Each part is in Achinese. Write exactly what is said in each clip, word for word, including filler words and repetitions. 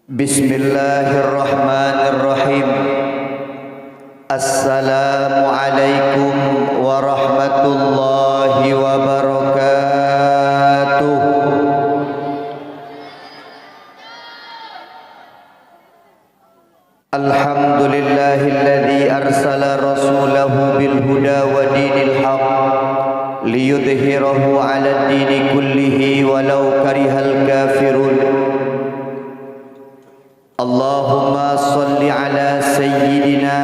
Bismillahirrahmanirrahim. Assalamualaikum warahmatullahi wabarakatuh. Alhamdulillahilladzi arsala rasulahu bil huda wa dinil haq liyudhhirahu 'alad dini kullihi walau karihal kafirun. Allahumma shalli 'ala sayyidina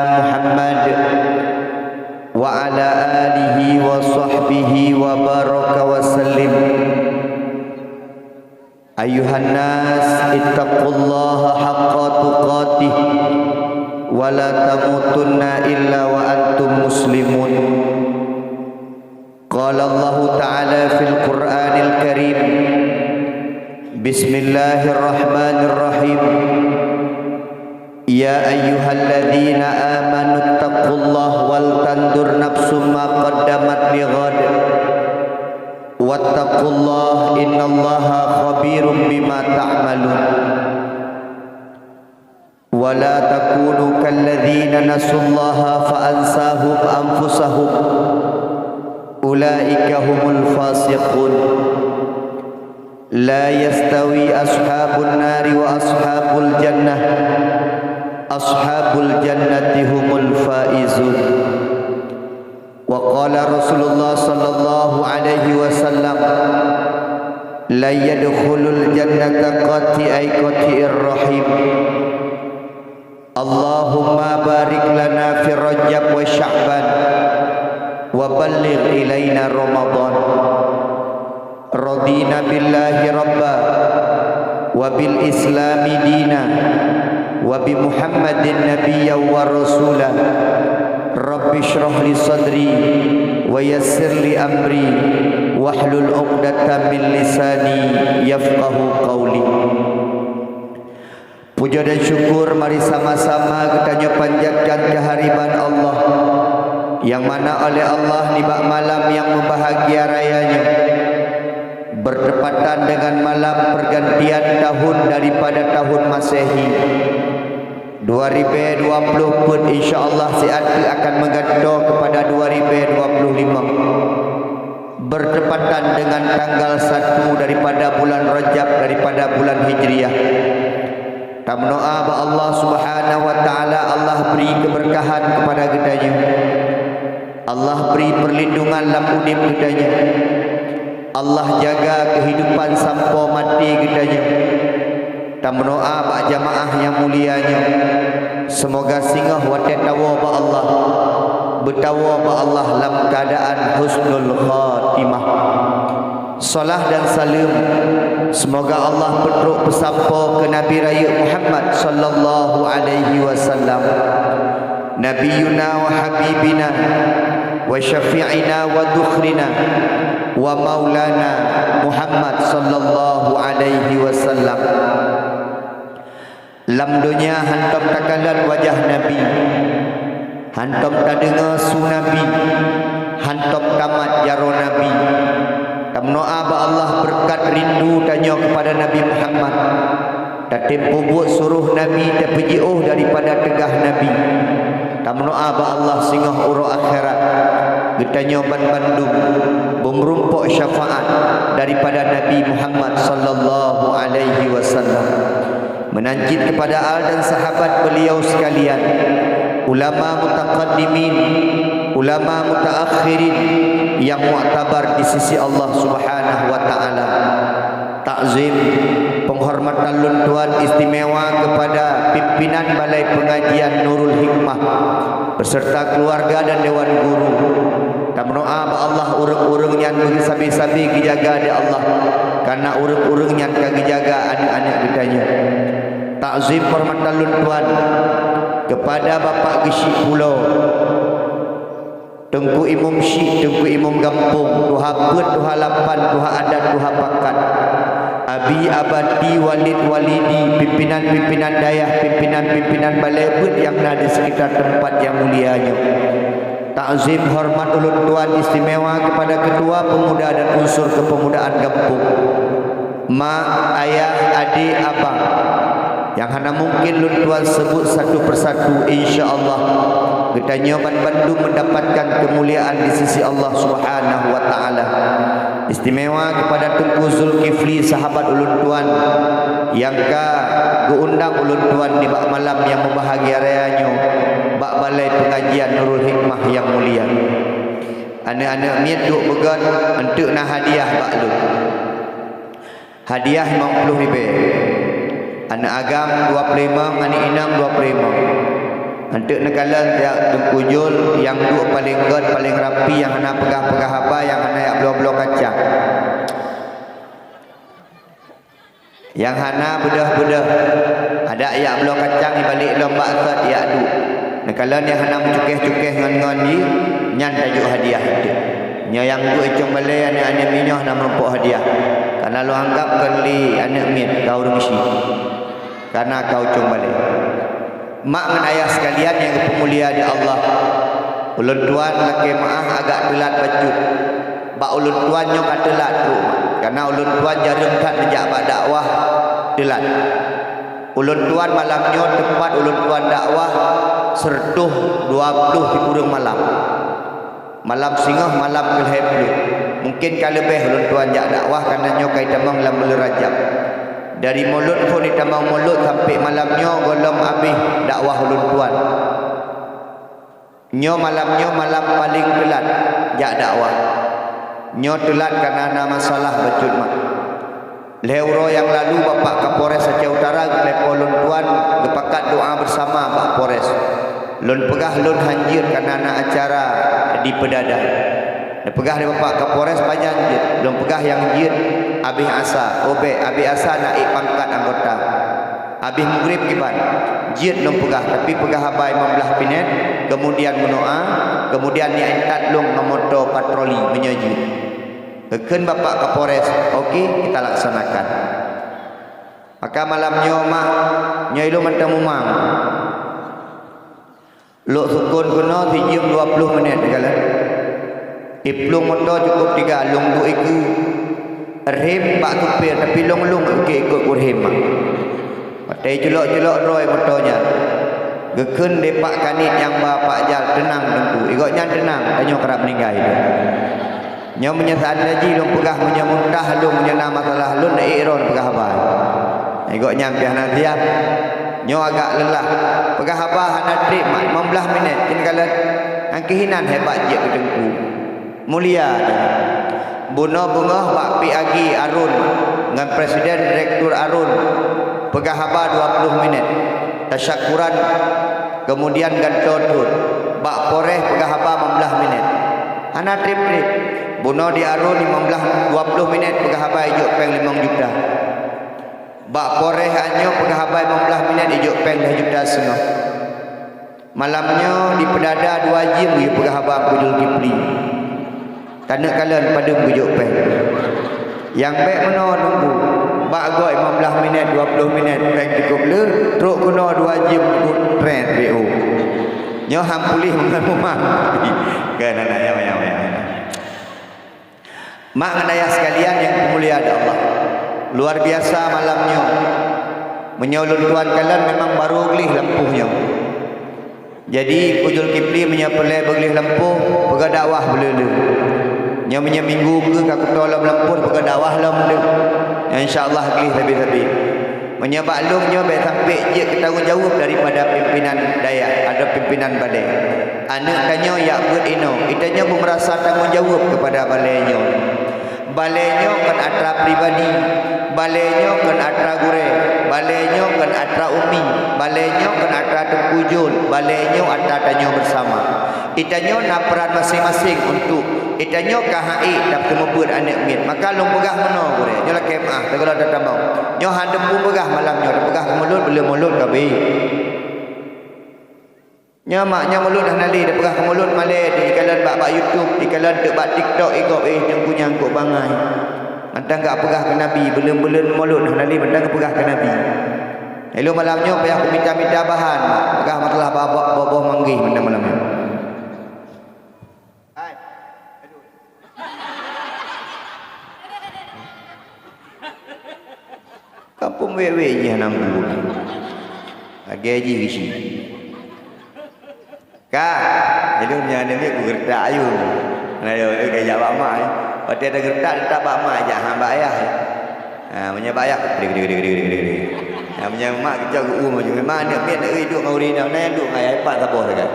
Muhammad wa 'ala alihi wa sahbihi wa baraka wa sallim. Ayuhan nas, ittaqullaha haqqa tuqatih, wa la tamutunna illa wa antum muslimun. Qala Allahu ta'ala fil Qur'anil Karim, Bismillahirrahmanirrahim. Ya ayyuhalladzina amanu ittaqullaha wal tanzur nafsum ma qaddamat lighad. Wattaqullaha innallaha khabirum bima ta'malun. Wa la takunu kalladzina nasullaha fa ansahum anfusahum. Ulaika humul fasiqun. La yastawi ashabun nari wa ashabul jannah. Ashabul jannati humul faizun. Wa qala Rasulullah sallallahu alaihi wasallam, "La yadkhulul jannata qati'ai qati'ir rahim." Allahumma barik lana fi Rajab wa Sya'ban wa balligh ilaina Ramadan. Radina billahi rabba wa bil islami dina wa bi Muhammadin nabiyya wa rasula. Rabbi shrah li sadri wa yassir li amri wahlul 'uqdatam min lisani yafqahu qauli. Puja dan syukur mari sama-sama geutanyoe panjatkan keuhadirat Allah, nyang mana oleh Allah nibak malam nyang meubahagia raya nyoe, bertepatan dengan malam pergantian tahun daripada tahun Masehi, dua ribèe dua ploh peuet, insya Allah siat teuk akan meugantoe keupada dua ribèe dua ploh limong, bertepatan dengan tanggal satu daripada bulan Rajab daripada bulan Hijriah. Tameudoa bak Allah Subhanahu wa Taala, Allah bri keberkahan kepada geutanyoe. Allah bri perlindungan lam udeb geutanyoe. Allah jaga kehidupan sampoe maté geutanyoe. Tameudoa bak jamaah nyang mulia nyoe, seumoga singoh watèe tawoe bak Allah, beutawoe bak Allah lam keuadaan husnul khatimah. Salat dan saleuem, seumoga Allah peutrok peusampoe keu Nabi Rayeuk Muhammad sallallahu alaihi wasallam, Nabiyuna wa Habibina wa Syafi'ina wa Dukhrina wa Maulana Muhammad sallallahu alaihi wasallam. Lam donya hantom takalon wajah Nabi, hantom tadeungoe su Nabi, hantom tamat jaroe Nabi. Tameudoa bak Allah beureukat rindu tanyoe keupada Nabi Muhammad. Tatem peubuet suroh Nabi, tapeujiôh daripada teugah Nabi. Tameudoa bak Allah singoh uroe akhirat, geutanyoe banmandum beumeurumpok syafaat daripada Nabi Muhammad sallallahu alaihi wasallam. Meunan cit keupada al dan sahabat beliau sekalian, ulama mutaqaddimin, ulama mutaakhirin nyang muktabar di sisi Allah Subhanahu wa Taala. Takzim, penghormatan lôn tuan istimewa kepada pimpinan Balai Pengajian Nurul Hikmah beserta keluarga dan dewan guru. Tameudoa bak Allah, ureuëng-ureuëng nyan sabe-sabe geujaga lé Allah, karena ureuëng-ureuëng nyan ka geujaga aneuëk-aneuëk geutanyoe. Takzim penghormatan lôn tuan kepada Bapak Geuchik Pulo, Teungku Imum Syik, Teungku Imum Gampông, Tuha Peuet, Tuha Lapan, Tuha Adat, Tuha Pakat, Abi, Abati, Walid, Walidi, pimpinan-pimpinan dayah, pimpinan-pimpinan balai beuet nyang na di sekitar teumpat nyang mulia nyoe. Takzim hormat ulôn tuan istimewa kepada Ketua Pemuda dan Unsur Kepemudaan Gampông, mak, ayah, adik, abang, Nyang hana mungkin lôn tuan sebut satu persatu, insya Allah geutanyoe banmandum mendapatkan kemuliaan di sisi Allah Subhanahu wa Ta'ala. Istimewa kepada Teungku Zulkifli, sahabat ulôn tuan, nyang ka geuundang ulôn tuan nibak malam nyang meubahagia raya nyoe bak balai pengajian Nurul Hikmah nyang mulia. Aneuk-aneuk miet duek beugöt, eunteuk na hadiah bak lôn. Hadiah limong ploh ribèe. Aneuk agam dua ploh limong, aneuk inong dua ploh limong. Eunteuk neukalon siat Teungku Jul nyang duek paleng göt, paleng rapi, nyang hana peugah-peugah haba, nyang hana jak bloe-bloe kacang. Nyang hana beudôh-beudôh, adak jak bloe kacang, ibalek lom bak sot jak duek. Neukalon nyang hana meucukéh-cukéh ngon-ngon jih, nyan tajok hadiah eunteuk. Nyoe nyang duek i cong balèe aneuk-aneuk miet nyoe hana meurumpok hadiah. Kareuna lôn anggab kon lé aneuk miet, ka ureueng chik. Kareuna ka u cong balèe. Mak ngon ayah sekalian nyang geupeumulia di Allah, ulôn tuan lakèe meu'ah agak teulat bacut. Bak ulôn tuan nyoe ka teulat trôk, kareuna ulôn tuan jareueng that neujak bak dakwah, teulat. Ulôn tuan malam nyoe teumpat ulôn tuan dakwah seureutôh dua ploh sikureueng malam. Malam singoh, malam keu lhèe ploh. Mungken ka leubeh ulôn tuan jak dakwah, kareuna nyoe ka itamong lam buleuen Rajab. Dari Mulod phôn itamong Mulod sampai malam nyoe gohlom abéh dakwah ulôn tuan. Nyoe malam nyoe malam paleng teulat jak dakwah. Nyoe teulat kareuna na masalah bacut mak. Lhèe uroe nyang lalu Bapak Kapolres Aceh Utara geuteulepon lôn tuan geupakat doa beusama bak Polres. Lôn peugah lôn han jeuet kareuna na acara di Peudada. Neupeugah lé Bapak Kapolres pajan jeuet. Lôn peugah nyang jeuet abéh asa. Oh bèk, abéh asa na ék pangkat anggota. Abéh mugreb kiban, jeuet lôn peugah, tapi peugah haba limong blah minét, keumudian meudoa, keumudian niat that lôn ngon moto patroli meunyoe jeuet. Geukheun Bapak Kapolres, "Oke, kita laksanakan." Maka malam nyoe mak, nyoe ilôn mantong mumang. Lôn sukon keunoe sijeuem dua ploh minét neukalon. Iplueng moto cukup tiga, lôn duek ikeue rhem bak supir, tapi lôn-lôn ikot-ikot kurhem mak. Watèe culok-culok droe moto nyan, geukheun lé Pak Kanit nyang ba Pak Jal, "Teunang Teungku." Gobnyan teunang, tanyoe karab meuninggai. Nyoe meunyoe seandai jih lôn peugah meunyoe muntah lôn, meunyoe na masalah lôn, na ék droe peugah haba. Nyan gobnyan pih hana siap. Nyoe agak leulah. Peugah haba hana trép mak, limong blah minét. Keuneuk kalon, nyang keuh inan hebat jeuet keu Teungku. Mulia. Bunoe beungoh bak P A G Arun ngon Presiden Direktur Arun. Peugah haba dua ploh minét. Tasyakuran, keumudian gantoe thon. Bak Polres peugah haba limong blah minét. Hana trép-trép. Bunoe di Arun limong blah, dua ploh minét peugah haba ijok péng limong juta. Bak Polres nyoe peugah haba limong blah minét ijok péng lhèe juta seungoh. Malam nyoe di Peudada dua jeuem geupeugah haba Teungku Zulkifli. Taneuk kalon padum geujok péng. Nyang bèk meunoe Teungku, bak gob limong blah minét, dua ploh minét, péng cukup le, trok keunoe dua jeuem cukup trép B O. Nyoe han puléh ngon mumang. Kan aneuk nyang manyang-manyang. Mak ngon ayah sekalian nyang dimuliakan Allah. Luar biasa malam nyoe. Meunyoe ulôn tuan kalon memang barô gleh lampôh nyoe. Jadi, Teungku Zulkifli meunyoe peureulèe beugleh lampôh, peugah dakwah beuleu-leu. Nyoe meunyoe minggu keu ka kuto lom lampôh, peugah dakwah lom deuh. Insya Allah gleh sabe-sabe. Meunyoe bak lôn nyoe bèk sampai jeuet keu tanggong jaweueb daripada pimpinan dayah atau pimpinan balè. Aneuk tanyoe jak beuet inoe, geutanyoe beumeurasa tanggong jaweueb keupada balè nyoe. Balè nyoe kon atra pribadi, balè nyoe kon atra gurèe, balè nyoe kon atra umi, balè nyoe kon atra Teungku Jul, balè nyoe atra tanyoe beusama. Geutanyoe na peuran maséng-maséng untuk geutanyoe ka han ék tapeumeubeuet aneuk miet. Maka lôn peugah meunoe gurèe, nyoe lakèe meu'ah, teugohlom tatamong. Nyoe han teupeu peugah malam nyoe, tapeugah keu mulod, beuleueh mulod ka bèk. Nyoe mak, nyoe mulod hana lé, tapeugah keu mulod malèe, dikalon bak, bak YouTube, dikalon teuk bak TikTok, igob, eh, nyang kunyang kok bangai. Mantong ka peugah keu Nabi, buleuen-buleuen mulod hana lé, mantong ka peugah keu Nabi. Ilôn malam nyoe payah kumita-mita bahan, peugah masalah babah, boboh manggih mantong malam nyoe. Hai. Aduh. Pun wék-wék jih hana bu. Lagèe jih geuchik. Ka, ilôn nyan aneuk miet ku geureutak ayue. Nah, yo, yo, geujak bak mak, eh. Watèe tageureutak, teutap bak mak, jak han bak ayah, eh. Ha, meunyoe bak ayah, gede, gede, gede, gede, gede, gede. Ha, meunyoe mak geucok geu-uem aju. Memang aneuk miet, aneuk miet duek ngon ureueng inong, na nyang duek ngon ayah, ipat saboh sagai.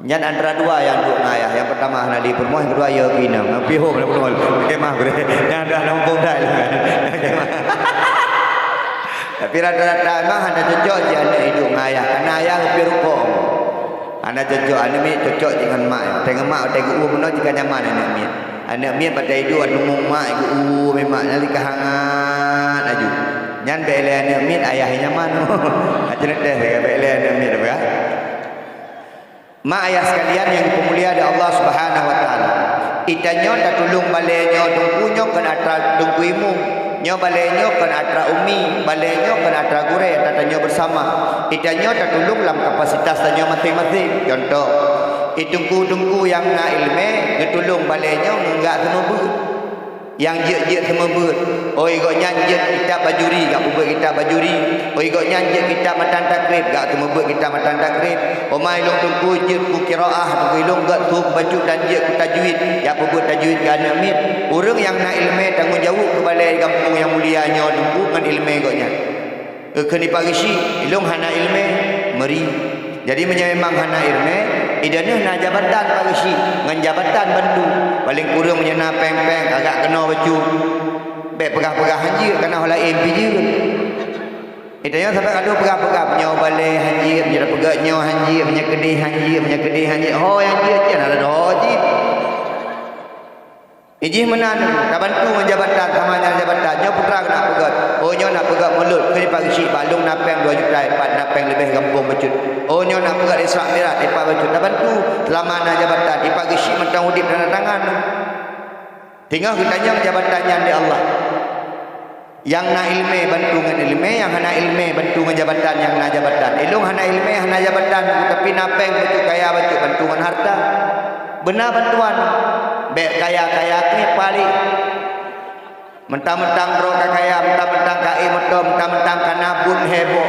Nyan antara dua nyang duek ngon ayah. Nyang peurtama hana lé peurumoh, nyang keudua yo keu inong. Nyang pih hom na peurumoh. Khemah gurèe. Nyang dua na muphom that. Tapi rata-rata memang hana cocok jih aneuk duek ngon ayah. Karena ayah geupeu rukok. Hana cocok, aneuk miet cocok jih ngon mak. Watèe ngon mak, watèe geu-uem meunoe jih ka nyaman aneuk miet. Aneuk miet watèe duek ateueh mak geu-uem mak, nyan lé ka hangat aju. Nyan bèk lé aneuk miet, ayah nyaman. Aci neuteh, bèk lé aneuk miet, apa? Mak ayah sekalian nyang dipeumulia lé Allah Subhanahu wa Taala, geutanyoe tatulông balèe nyoe teungku nyoe kon atra teungku imum, nyoe balèe nyoe kon atra umi, balèe nyoe kon atra gurèe, atra tanyoe beusama. Geutanyoe tatulông lam kapasitas tanyoe maséng-maséng. Contoh, i teungku-teungku nyang na ileumèe geutulông balèe nyoe ngon gak seumeubeuet. Nyang jeuet-jeuet seumeubeuet, oi gobnyan jeuet kitab Bajuri, gak peubeuet kitab Bajuri. Oi gobnyan jeuet kitab matan takrib, gak seumeubeuet kitab matan takrib. Oi ma ilôn teungku jeuet ku qiraah, teungku ilôn gak su bacut dan jeuet ku tajwid, jak peubeuet tajwid keu aneuk miet. Ureueng nyang na ileumèe tanggong jaweueb keu balèe gampông nyang mulia nyoe teungku ngon ileumèe gobnyan. Kheun i Pak Geuchik, ilôn hana ileumèe, meuri. Jadi meunyoe memang hana ileumèe, i droeneuh na jabatan Pak Geuchik, ngon jabatan bantu. Paleng kureueng meunyoe na péng-péng, agak keunoe bacut. Bèk peugah-peugah han jeuet, kana ho laén pih jeuet. Geutanyoe saban ka lheueh peugah-peugah, meunyoe balèe han jeuet, meunyoe tapeugah nyoe han jeuet, meunyoe keudeh han jeuet, meunyoe keudeh han jeuet. Ho nyang jeuet cit, hana lé ho jih. Ijih meunan, tabantu ngon jabatan, sama nyan jabatan. Nyoe putra keuneuk peugöt. Oh, nyoe nak peugöt mulod, keu i Pak Geuchik bak lôn na péng dua juta, i Pak na péng leubeh gampông bacut. Oh, nyoe nak peugöt Isra Mi'raj, i Pak bacut. Tabantu, seulama na jabatan, i Pak Geuchik mantong udép tanda tangan. Teungoh geutanyong jabatan nyan lé Allah. Nyang na ileumèe bantu ngon ileumèe, nyang hana ileumèe bantu ngon jabatan nyang na jabatan. Ilôn hana ileumèe, hana jabatan, tapi na péng bacut kaya bacut bantu ngon hareuta. Beuna bantuan. Bèk kaya-kaya keuh paléh. Mentang-mentang droe ka kaya, mentang-mentang ka ék moto, mentang-mentang ka na buet heboh,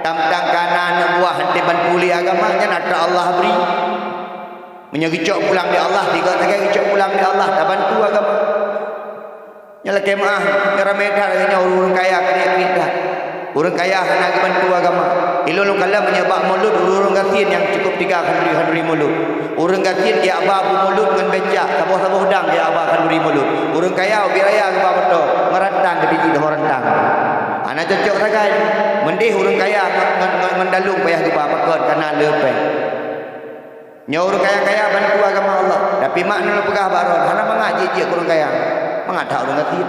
mentang-mentang ka na aneuk buah, han teubantu lé agama, nyan atra Allah bri. Meunyoe geucok pulang lé Allah, tiga sagai geucok pulang lé Allah, tabantu agama. Nyan lakèe meu'ah, nyoe ramé that lagèe nyoe ureueng kaya kriet-kriet that. Ureueng kaya hana geubantu agama. Ilôn lôn kalon meunyoe bak mulod ureueng gasien nyang cukup tiga khanduri-khanduri mulod. Ureueng gasien geujak ba bu mulod ngon becak, saboh-saboh dang geujak ba khanduri mulod. Ureueng kaya ubit raya geuba moto, meurantang geubiji deuh rantang. Hana cocok sagai. Meudeh ureueng kaya ngon, ngon, ngon, ngon dalông payah geuba pakon kana le péng. Nyoe ureueng kaya-kaya bantu agama Allah, tapi mak nyoe peugah bak droe, hana mangat jeuet-jeuet keu ureueng kaya, mangat that ureueng gasien.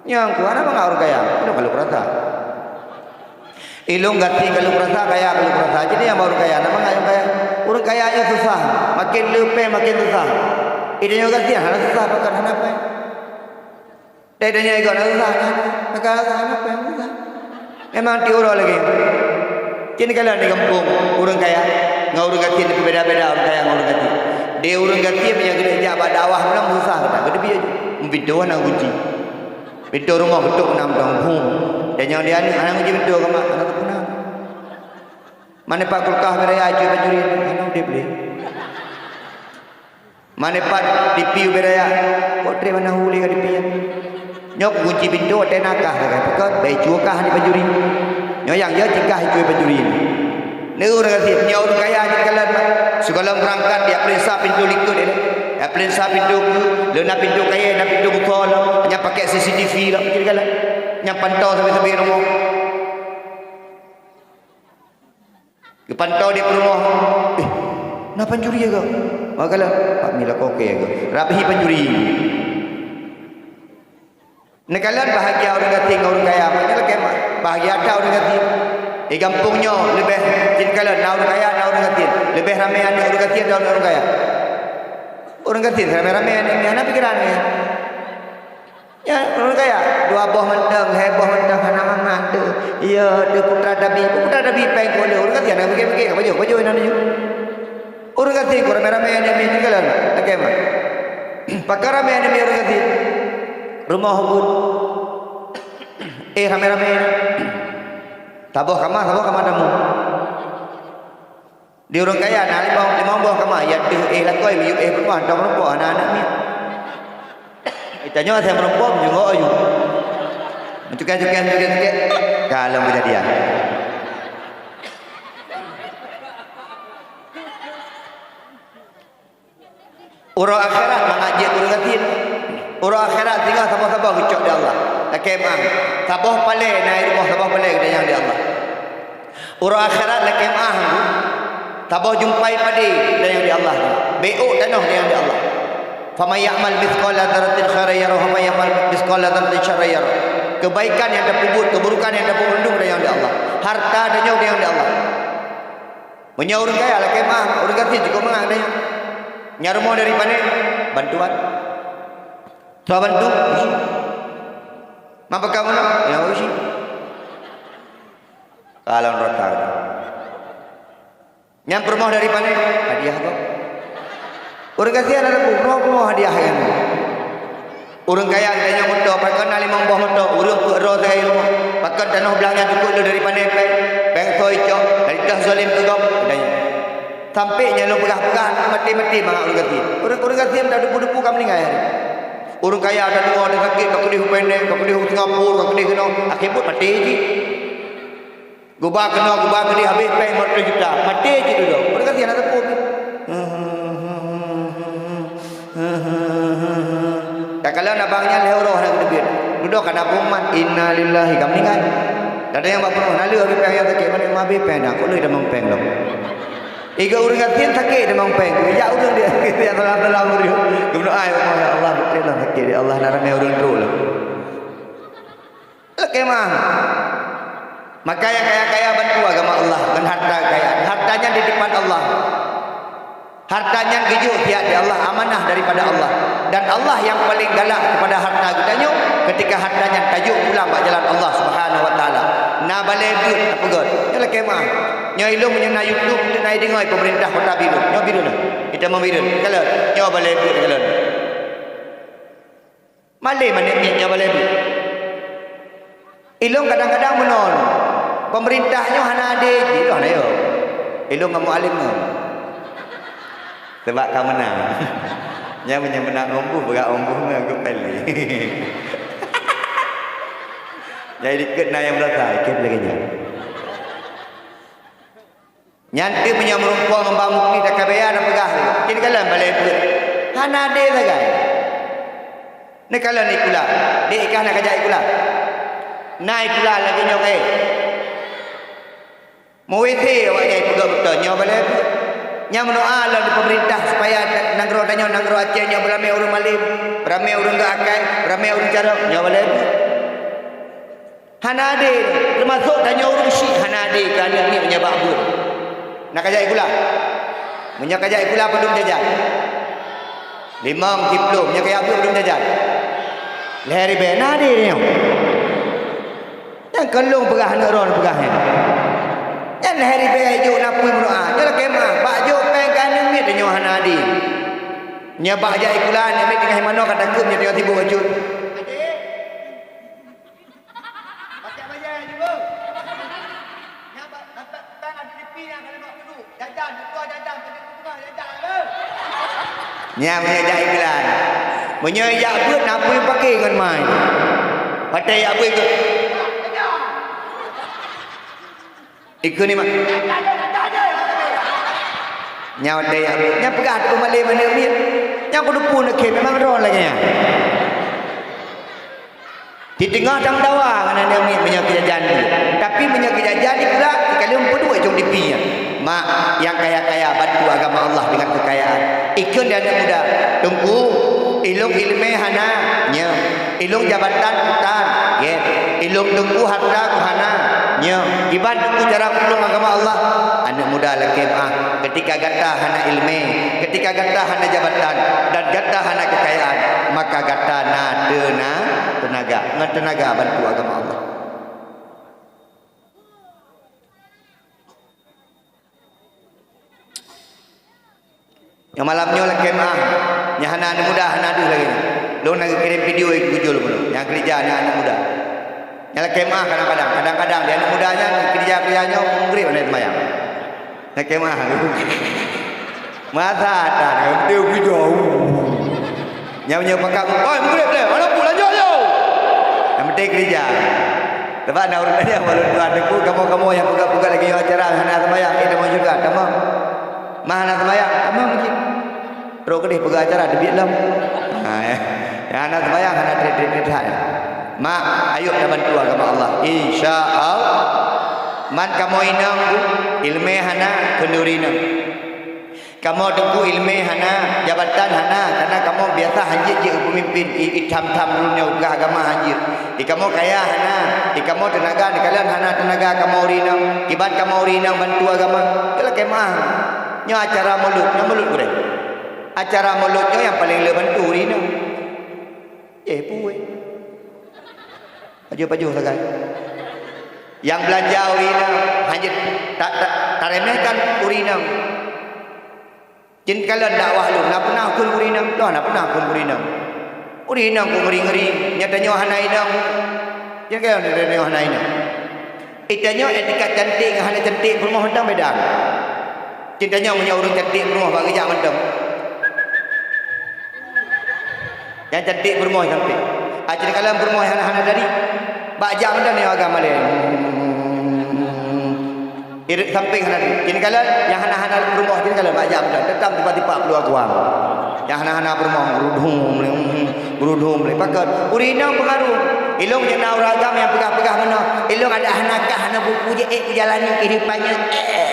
Nyang ku hana mangat ureueng kaya, ilôn ka lheueh rasa. Ilôn gasien ka lheueh rasa, kaya ka lheueh rasa, jadi nyang bak ureueng kaya, hana mangat ureueng kaya. Ureueng kaya nyoe susah, maken le péng maken susah. Ida nyoe gasien hana susah, pakon hana péng. Dai tanya igoe na susah nyan. Maka susah na péng susah. Memang ti uroe lagèe. Kini kala di gampông ureueng kaya ngon ureueng gasien leubeh beda-beda ureueng kaya ngon ureueng gasien. Di ureueng gasien meunyo geudeh jak bak dakwah meunan susah gata. Geudeh biet meubidoe na gunci. Pintoe rumoh geutok nam dong hum. Dan nyang di aneuk hana gunci pintoe kama hana teupeuna. Mana pat kulkas beraya aju bajuri hana udeb lé. Mané pat tipi ubé raya, kok trép hana hu lé ka tipi nyan. Nyoe kugunci pintoe watèe na kah lagèe peugah, bèk icue kah di bajuri. Nyoe nyang jeuet cit kah icue bajuri. Neu ureueng gasien, nyoe ureueng kaya jeuet kalon, sigohlom beurangkat jak peureksa pintoe likot ilèe. Jak peureksa pintoe keue, lheueh na pintoe kayèe, na pintoe bukon, nyang pakèk C C T V lom jeuet kalon. Nyang pantau sabe-sabe rumoh. Geupantau di peurumoh, "Eh, na pancuri ya, Kak?" "Wah, kalon." "Pak, mila koke ya, Kak." Rabehi pancuri. Neukalon bahagia ureueng gasien ngon ureueng kaya, maknanya lakèe ma-, bahagia that ureueng gasien. Di gampông nyoe leubeh jeuet kalon na ureueng kaya, na ureueng gasien. Leubeh ramè aneuk ureueng gasien dan ureueng kaya. Ureueng gasien ramè-ramè aneuk, hana pikeran nyan. Nyan ureueng kaya, dua boh mantong, lhèe boh mantong, hana mangat teuh. Iya, teuh putra tabi, putra tabi péng keu ulèe. Ureueng gasien hana pike-pike, ka pajoh, pajoh inan nyoe. Ureueng gasien ku ramè-ramè aneuk miet teuh kalon, lakèe ma. Pakon ramè aneuk miet ureueng gasien. Rumoh buet. Eh, ramé-ramé. Saboh kama, saboh kama tamu. Di ureuëng kaya na limong, limong boh kama, ya deuh eh lakôi, miyueb eh peurumoh, dong rumpok hana aneuk miet. Itanyoe asai meurumpok, meujungok ayue. Meucukée-cukée, meucukée-cukée. Ka lom keujadian. Uroe akhirat mangat jeuet ureuëng gasien. Uroe akhirat singoh saboh-saboh geucok di Allah. Lakée meuáh. Saboh palée na i rumoh, saboh palée geutanyong di Allah. Uroe akhirat lakée meuáh. Saboh jumpai padé geutanyong di Allah. Bék ôk tanoh geutanyong di Allah. Faman ya'mal mitsqala dzarratin khairan yarah, wa man ya'mal mitsqala dzarratin syarran yarah. Keubaikan nyang tapeubuet, keuburukan nyang tapeuureuëng geutanyong di Allah. Harta tanyoe geutanyong di Allah. Meunyoe ureuëng kaya lakée meuáh, ureuëng gasien cukôp mangat tanyoe. Nyang rumoh dari pané, bantuan. Soe bantu? Isi. Mak peugah meunan, ya isi. Kalau neraka. Nyang peurumoh dari pané, hadiah kok. Ureuëng gasien ada peurumoh-peurumoh hadiah nyan. Ureuëng kaya geutanyong moto, pakon na limong boh moto, ureuëng peuet droe sagai rumoh. Pakon tanoh blah nyan cukôp lôn dari pané péng, péng soe icok, dari teuh zalim keu gob, geutanyong. Sampai nyan lôn peugah-peugah, maté-maté mangat ureuëng gasien. Ureuëng, ureuëng gasien dah debu-debu ka meuninggai hari. Ureuëng kaya dah tuha, dah sakét, ka keudeh u Penang, ka keudeh u Singapura, ka keudeh keunoe, akhé buet maté cit. Geuba keunoe, geuba keudeh, habéh péng lima reutôh juta. Maté cit dudoe. Ureuëng gasien hana sapeue pih. Takalon abang nyan lhée uroe hana geuteubiet. Dudoe ka na pengumuman, "Innalillahi," ka meuninggai. Gata nyang bak peurumoh, "Na le habéh péng nyang sakét?" "Meunan habéh péng na, kok lôn tamong péng lom." Iga ureuëng gasien sakét tamong péng. Jak ureuëng dia, dia salah-salah ureuëng. Geumeundoa, "Ya Allah, ya Allah, beutôi lôn sakét, ya Allah, na ramé ureuëng trok lom." Lakée meuáh. Maka nyang kaya-kaya bantu agama Allah ngon harta kekayaan. Harta nyan titipan Allah. Harta nyan geujok siat di Allah, amanah daripada Allah. Dan Allah nyang paleng galak keupada harta geutanyoe, keutika harta nyan tajok pulang bak jalan Allah Subhanahu wa Taala. Na balée beuet tapeugét. Nyoe lakée meuáh. Nyoe ilôn meunyoe na YouTube, na ideungoe peumeurintah Kota Bireuen. Nyoe Bireuen lah. Ita meubireuen. Kalon. Nyoe balée beuet kalon. Malée aneuk miet nyoe balée beuet. Ilôn kadang-kadang meunoe, peumeurintah nyoe hana adé jih, ilôn hana yo. Ilôn ngon mualém nyoe. Sabab ka meunang. Nyan meunyoe meunang ôn boh, brat ôn boh ngon geupeulé. Jadi dikeue na nyang meurasa, ikheun lagée nyan. Nyan teuk meunyoe meurumpok ngon bang mukri, takabaya tapeugah lé, "Cit kalon balée beuet." Hana adé sagai. Neukalon ikula, dék i kah na kajak ikula. Na ikula lagée nyoe kayée. Meu-WC awaknyan ipeugah beutôi nyoe balée beuet. Nyang meudoa lom di peumeurintah supaya nanggroe tanyoe, nanggroe Aceh nyoe beuramé ureuëng malém, beuramé ureuëng geuakai, beuramé ureuëng carông, nyoe balée beuet. Hana adé, teumasok tanyoe ureuëng syiek hana adé keu aneuk miet meunyoe bak beuet. Na kajak ikula. Meunyoe kajak ikula padum jajan? Limong siplôh, meunyoe kajak beuet padum jajan? Lhée ribée, na adé tanyoe. Nyang kon lôn peugah, aneuk droe peugah nyan. Nyan lhée ribée jok na peue meudoa. Nyoe lakée meuáh, bak jok péng keu aneuk miet tanyoe hana adé. Nyoe bak jak ikula, aneuk miet teungoh manoe ka takeuem nyoe teungoh sibuk bacut. Pacak bayar juga. Nyan bak, bak, bak, bak, ada T V nyan, ada bak duduk. Jajan, betul jajan, pada tu tengah jajan, ada. Nyan meunyoe jak iklan. Meunyoe jak beuet, na peue paké ngon mai. Pakai jak beuet ke? Ikeu ni mak. Nyan watée jak beuet. Nyan peugah tu malée mana miet. Nyan kudu pun ke memang ron lagée nyan. Di teungoh tameudawa ngon aneuk miet meunyoe keujajan jih. Tapi meunyoe keujajan jih pula, sikalon peuduek cong dipi nyan. Mak, nyang kaya-kaya bantu agama Allah dengan kekayaan. Ikheun di aneuk muda, "Teungku, ilôn ileumé hana, nyoe. Ilôn jabatan utan, gét. Ilôn teungku harta ku hana, nyoe. Kiban teungku cara kulôn agama Allah?" Aneuk muda lakée meuáh, keutika gata hana ileumé, keutika gata hana jabatan, dan gata hana kekayaan, maka gata na teuna-, teunaga, ngon teunaga bantu agama Allah. Nyang malam nyoe lakée meuáh, nyang hana aneuk muda hana deuh lagée nyoe. Lôn na geukirém video keu jol bunoe, nyang keurija nyang aneuk muda. Nyang lakée meu'ah kadang-kadang, kadang-kadang di aneuk muda nyan keurija-keurija nyoe meugreb hana seumayang. Lakée meu'ah. Masa ata, dia udah. Nyang nyoe pakat, "Oi, meugreb lé, mana pu lanjut yo?" Nyang penting keurija. Sebab na ureueng nyan walau tuan teungku, kamoe-kamoe nyang peugah-peugah lagée nyoe acara hana seumayang, eh, tamong syeuruga, tamong. Mah hana seumayang, tamong masjid. Trok keudeh peugah acara teubiet lom. Ha, ya. Nyang hana seumayang hana treb-treb that. Mak, ayok tabantu agama Allah. Insya Allah. Man kamoe inong, ileumé hana, kheun ureueng inong. Kamoe teungku ileumé hana, jabatan hana, karena kamoe biasa hanjeuet jeuet keu peumimpin, i, i tham-tham ureueng nyang peugah agama hanjeuet. I kamoe kaya hana, i kamoe teunaga neukalon hana teunaga kamoe ureueng inong, kiban kamoe ureueng inong bantu agama. Keu lakée meu'ah. Nyoe acara mulod, nyoe mulod gurée. Acara mulod nyoe nyang paleng le bantu ureueng inong. Eh, puih. Pajoh-pajoh sagai. Nyang beulanja ureueng inong, hana jeuet ta-, ta-, taremehkan ureueng inong. Cit kalon dakwah lôn, na peunah kheun ureueng inong, toh na peunah kheun ureueng inong. Ureueng inong keu ngeri-ngeri, nyang tanyoe hana inong. Cit kalon tanyoe hana inong. Itanyoe tingkat cantik ngon hana cantik peurumoh mantong beda. Cit tanyoe meunyoe ureueng cantik peurumoh bak geujak mantong. Nyang cantik peurumoh cantik. Aci kalon peurumoh hana-hana dari. Bak jak mantong nyoe agam malée. Irek sampeng hana dari. Cit kalon nyang hana-hana peurumoh cit kalon bak jak mantong. Teutap tipa-tipa peuluwa kuang. Nyang hana-hana peurumoh, gurudhum lé, gurudhum lé. Pakon? Ureueng inong peungaruh. Ilong nyang na ureueng agam nyang peugah-peugah meunoe. Ilong adak hana kah hana buku jih, eh, kujalani kehidupan nyoe. Eh.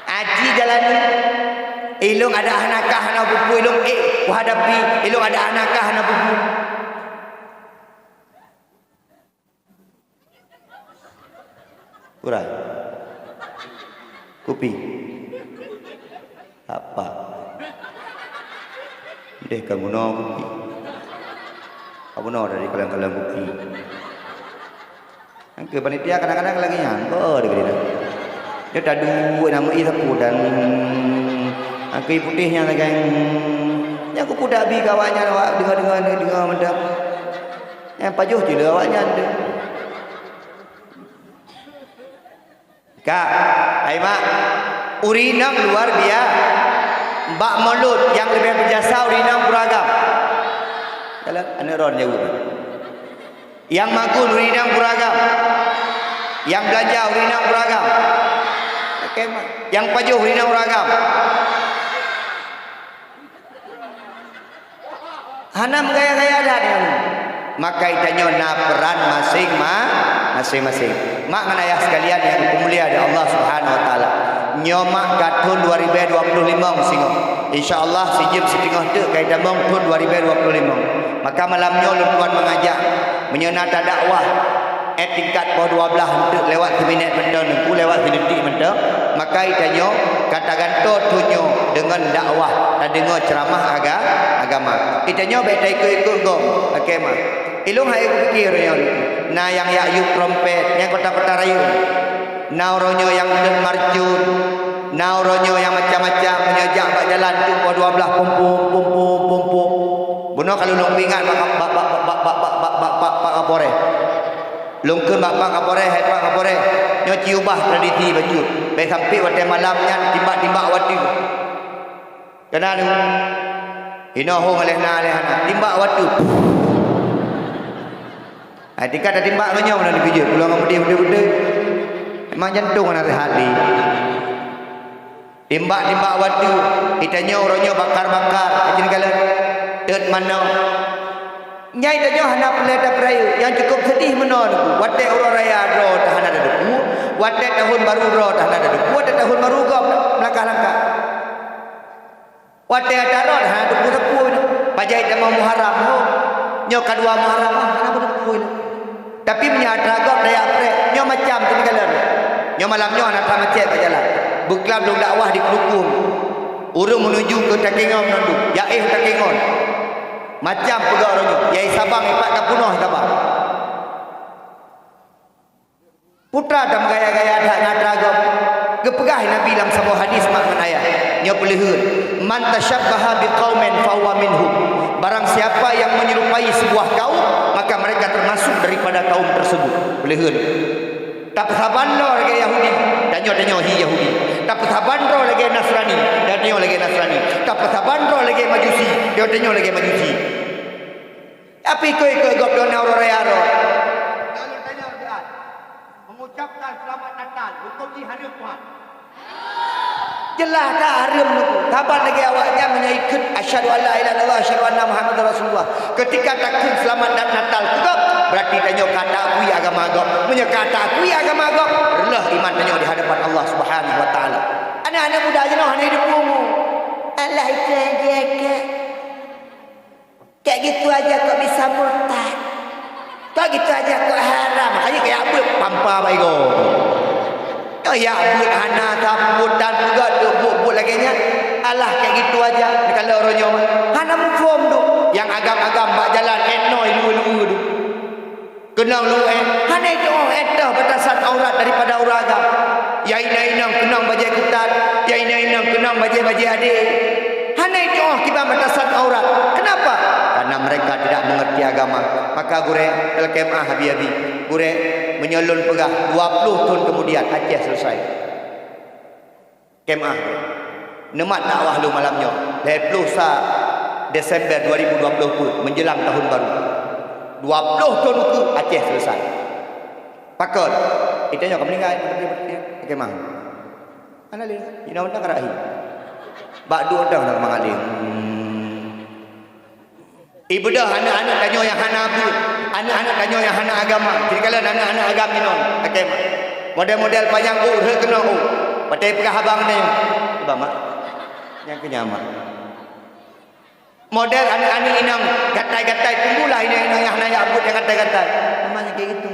Aci jalani. Ilong adak hana kah hana buku, ilong, eh, kuhadapi. Ilong adak hana kah hana buku. Kurai. Kupi. Apa? Deh ka bunoe kupi. Ka bunoe dari kalang-kalang kupi. Angke panitia kadang-kadang lagi nyang, oh, dia kena. Dia tak duit nama ih sapu dan angke putih nyang lagi. Nyang kupu dak bi kawan nyang awak dengar-dengar, dengar mantap. Nyang pajoh je le awaknyan tu. Kak, hai mak, ureueng inong luar biasa. Bak mulod nyang leubeh beujasa ureueng inong pura agam. Jalan, aneuk ron jaweueb. Nyang magul ureueng inong pura agam. Nyang beulanja ureueng inong pura agam. Oke, mak. Nyang pajoh ureueng inong pura agam. Hana meugaya-gaya that nyan. Maka geutanyoe na peuran masing-ma-, masing-masing. Mak ngon ayah sekalian nyang dipeumulia di Allah Subhanahu wa Taala. Nyoe mak ka thon dua ribèe dua puluh limong singoh. Insya Allah sijeuem siteungoh teuk ka itamong thon dua ribèe dua puluh limong. Maka malam nyoe lôn tuan meungajak, meunyoe na tadakwah, eh, tingkat poh dua blaih eunteuk lewat siminét mantong, Teungku, lewat sidetik mantong, maka geutanyoe ka tagantoe thon nyoe deungon dakwah, tadeungoe ceuramah aga-, agama. Geutanyoe bèk taikot-ikot gob, oke mah. Ilong hai kupikir nyoe, na nyang jak yup trompet, nyang kota-kota rayeuk. Na uroe nyoe nyang deuek marcon, na uroe nyoe nyang macam-macam, meunyoe jak bak jalan tu poh dua blaih pom-pom, pom-pom, pom-pom. Bunoe ka lôn peuingat bak, bak, bak Kapolres. Lôn kheun bak Pak Kapolres, "Hai Pak Kapolres, nyoe ci ubah tradisi bacut. Bèk sampai watèe malam nyan timbak-timbak watèe." Keunan, inoe hom lé na lé hana. Timbak watèe. Hai, tingkat tatimbak ngon nyoe meunan dikeujot. Pulang ngon beudé-beudé-beudé. Memang jantong hana seuhat lé. Timbak-timbak watèe, geutanyoe uroe nyoe bakar-bakar, ajeuen kalon, teut manok. Nyan geutanyoe hana peureulèe tapeurayeuk, nyang cukôp seudeh meunoe Teungku. Watèe uroe raya droe teuh hana tadeungoe, watèe tahun baru droe teuh hana tadeungoe, watèe tahun baru gob meulangkah-langkah. Watèe ata rot hana teupeu-teupeu nyoe. Pajan tamong Muharram, ho. Nyoe ka dua Muharram, ah, hana teupeu nyoe. Tapi meunyoe atra gob tajak preh, nyoe macam teuh kalon. Nyoe malam nyoe hana that macet bak jalan. Beuklam lôn dakwah di Klukong. Ureueng meunuju keu Takengon nyan, jak éh Takengon. Macam peugah uroe nyoe, yai Sabang ipat ka peunoh Sabang. Putra tameugaya-gaya that ngon atra gob. Geupeugah Nabi lam saboh hadis mak ngon ayah, nyoe peuleuheuen. "Man tasyabbaha biqaumin fahuwa minhum." Barang siapa yang menyerupai sebuah kaum, maka mereka termasuk daripada kaum tersebut. Peuleuheuen. Tapeusaban droe lagèe Yahudi, tanyoe-tanyoe hi Yahudi. Tapeusaban droe lagèe Nasrani, tanyoe lagèe Nasrani. Tapeusaban droe lagèe Majusi, tanyoe-tanyoe lagèe Majusi. Tapi ikôt-ikôt gob droeneuh uroe raya droe. Mengucapkan selamat Natal, hukum jih hareuem, Tuhan? Jeulaih that hareuem nyoe. Saban lagèe awaknyan meunyoe ikheun, "Asyhadu an la ilaha illallah, asyhadu anna Muhammadar Rasulullah." Ketika takheun selamat Natal keu gob, berarti tanyoe ka taakui agama gob. Meunyoe ka taakui agama gob, reuloh iman tanyoe di hadapan Allah Subhanahu wa Taala. Aneuk-aneuk muda jinoe hana hidup umu. Alah, itu aja, Kak. Kayak gitu aja kok bisa murtad. Kok gitu aja kok haram. Makanya kayak beuet pampa baigo. Kayak beuet hana sabutan peugah tu buet-buet lagèe nyan. Alah, kayak gitu aja. Kalau orang nyoe hana muphom tu. Yang agam-agam bak jalan, eh, noi lue-lue tu. Keunong lue, eh, hana itu, oh, eh, toh batasan aurat daripada ureueng agam. Ya inong-inong keunong bajèe keutat, ya inong-inong keunong bajèe-bajèe adé. Hana itu, oh, kiban batasan aurat. Kenapa? Karena mereka tidak mengerti agama. Maka gurèe, lakèe meu'ah abi-abi. Gurèe, meunyoe lôn peugah, dua puluh thon kemudian, Aceh selesai. Kemah. Neumat dakwah lôn malam nyoe, lhèe ploh sa Desember dua ribu dua puluh peuet, menjelang tahun baru. Dua ploh thon ukeue Aceh selesai. Pakon? Geutanyoe ka meuninggai, kemah. Hana lé, inoe na ka rahi. Bak duek dang na mangat lé. Hmm. Ibeudôh aneuk-aneuk tanyoe nyang hana beuet, aneuk-aneuk tanyoe nyang hana agama. Jadi, kalon aneuk-aneuk agam inong, lakèe mak. Model-model panyang u, rhot keunoe u. Watèe peugah abang nyoe, "Coba, Mak. Nyang keu nyan, Mak." Model aneuk-aneuk inong gatai-gatai, tunggulah inong-inong nyang hana jak beuet nyang gatai-gatai. "Mama, nyang keu gitu."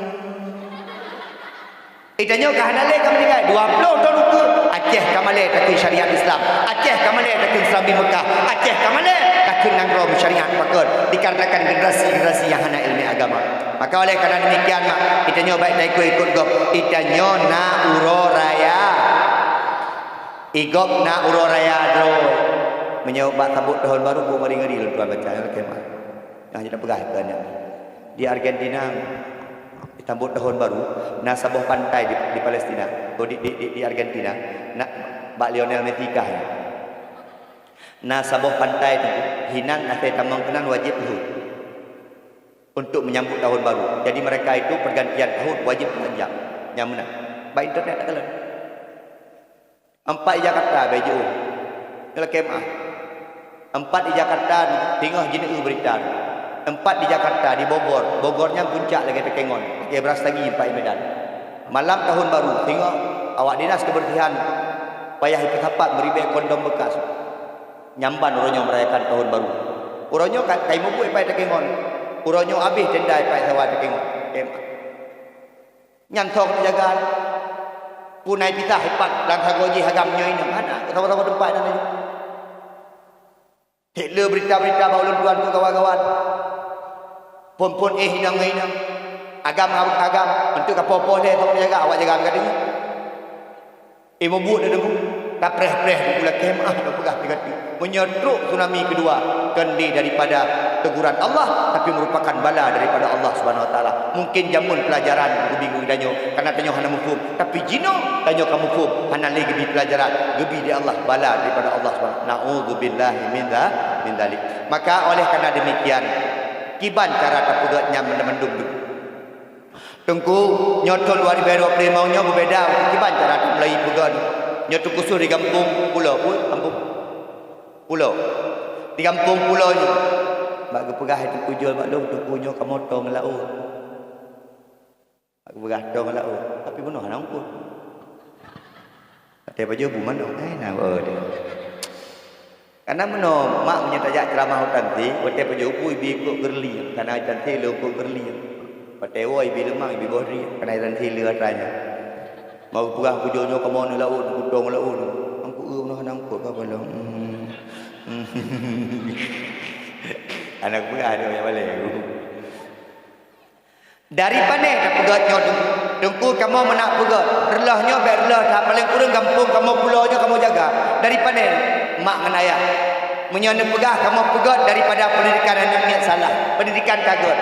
Geutanyoe ka hana lé ka meuninggai, dua ploh thon ukeue, Aceh ka malèe takheun syariat Islam, Aceh ka malèe takheun Islam di Mekah, Aceh ka malèe takheun nanggroe meusyariat pakon, dikarenakan generasi-generasi nyang hana ileumèe agama. Maka oleh karena demikian, mak, geutanyoe bèk taikot-ikot gob, geutanyoe na uroe raya. Igob na uroe raya droe. Meunyoe bak sambot tahun baru, beuh ngeri-ngeri lôn tuan baca, ya, lakèe mak. Nyang jeuet peugah keu aneuk. Di Argentina, Sambot tahun baru, na saboh pantai di, di Palestina, oh, di, di, di, di Argentina, na, bak Lionel Messi kah nyan. Na saboh pantai tu, hinan asai tamong keunan wajéb lhôt untuk menyambut tahun baru. Jadi mereka itu pergantian tahun wajéb belanjah. Nyang meunan. Bak internet takalon. Empat di Jakarta bèk jiôh. Nyoe lakèe meu'ah. Empat di Jakarta teungoh jineu berita. Empat di Jakarta, di Bogor. Bogor nyan puncak lagèe Takengon, lagèe Brastagi empat di Medan. Malam tahun baru, teungoh awak dinas kebersihan payah ipeusapat meuribèe kondom bekas. Nyan ban uroe nyoe merayakan tahun baru. Uroe nyoe ka, ka imeubeuet pai Takengon. Uroe nyoe abéh tenda ipai sawa Takengon. Lakèe meu'ah. Nyan soe teujaga. Pun ai pisah ipat lam sagoe jih agam nyoe inong. Hana, saboh-saboh teumpat nyan laju. Cit le berita-berita bak ulôn tuan tu kawan-kawan. Phôn-phôn éh inong ngon inong. Agam, agam, agam. Untuk ka poh-poh lé soe teujaga, awak jaga beugadang. Eh, mubuet dah deungoe, tapreh-preh di bulan kemah dah peugah tiga kali. Meunyoe trok tsunami kedua, kon lé daripada teguran Allah, tapi merupakan bala daripada Allah Subhanahu Wa Taala. Mungkin jameun pelajaran geubi geutanyoe, karena tanyoe hana muphom. Tapi jinoe tanyoe ka muphom, hana lé geubi pelajaran, geubi di Allah bala daripada Allah Subhanahu. Naudzubillahi min dza-, min dzalik. Maka oleh karena demikian, kiban cara tapeugét nyan mandum-mandum tu. Teungku, nyoe thôn dua ribèe dua ploh limong nyoe beubeda, kiban cara Teungku Melayu peugah nyoe. Nyoe Teungku Sus di gampông Pulo, pu-, gampông Pulo. Di gampông Pulo nyoe. Bak geupeugah Teungku Jol bak lôn, Teungku nyoe kamoe toe ngon laôt. Bak geupeugah toe ngon laôt, tapi bunoe hana ungkot. Watèe pajoh bu manok, eh, na, oh, dia. Karena meunoe mak meunyoe tajak ceuramah u Tante, watèe pajoh bu ibi kok geureulieng, karena Tante le kok geureulieng. Watèe woe ibi leumang, ibi boh drien, karena Tante le atra nyan. Mau peugah bujoe nyoe kamoe ngon laôt, gutong laôt. Angku eu meunoe hana ungkot ka balong. Hmm. Aneuk peugah dia banyak balai. Dari pané tapeugét nyoe Teungku? Teungku, kamoe meunak peugét. Reuloh nyoe bèk reuloh that, paléng kureueng gampông kamoe Pulo nyoe kamoe jaga. Dari pané? Mak ngon ayah. Meunyoe neupeugah kamoe peugét daripada pendidikan aneuk miet salah, pendidikan ka gét.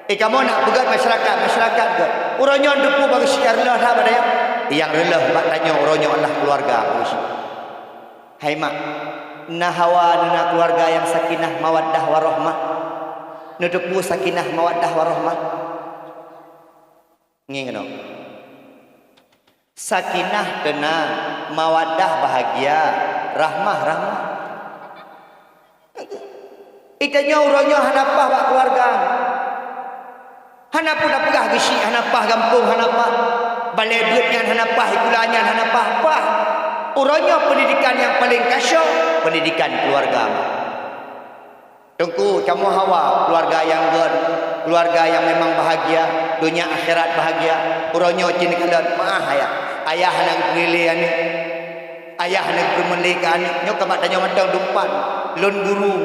Eh, kamoe nak peugét masyarakat, masyarakat gét. Uroe nyoe teupeu bak geusyik reuloh that bak tanyoe. Nyang reuloh bak tanyoe uroe nyoe adalah keuluwarga bak geusyik. Hai mak, na hawa neuna keuluwarga nyang sakinah, mawaddah, warahmah? Neuteupeue sakinah, mawaddah, warahmah? Ngieng keunoe. Sakinah teunang, mawaddah bahagia, rahmah rahmah. Geutanyoe uroe nyoe hana paih bak keuluwarga. Hana peue tapeugah geusyik, hana paih gampông, hana paih balée beuet nyan, hana paih sikula nyan, hana paih, paih. Uroe nyoe pendidikan nyang paleng kasyok, pendidikan keuluwarga. Teungku, kamoe hawa keuluwarga nyang gét, keuluwarga nyang memang bahagia, donya akhirat bahagia. Uroe nyoe cit neukalon, meu'ah ayah. Ayah hana geupeulé aneuk. Ayah hana geupeulé keu aneuk. Nyoe ka mat tanyoe mantong dumpat. Lôn guru,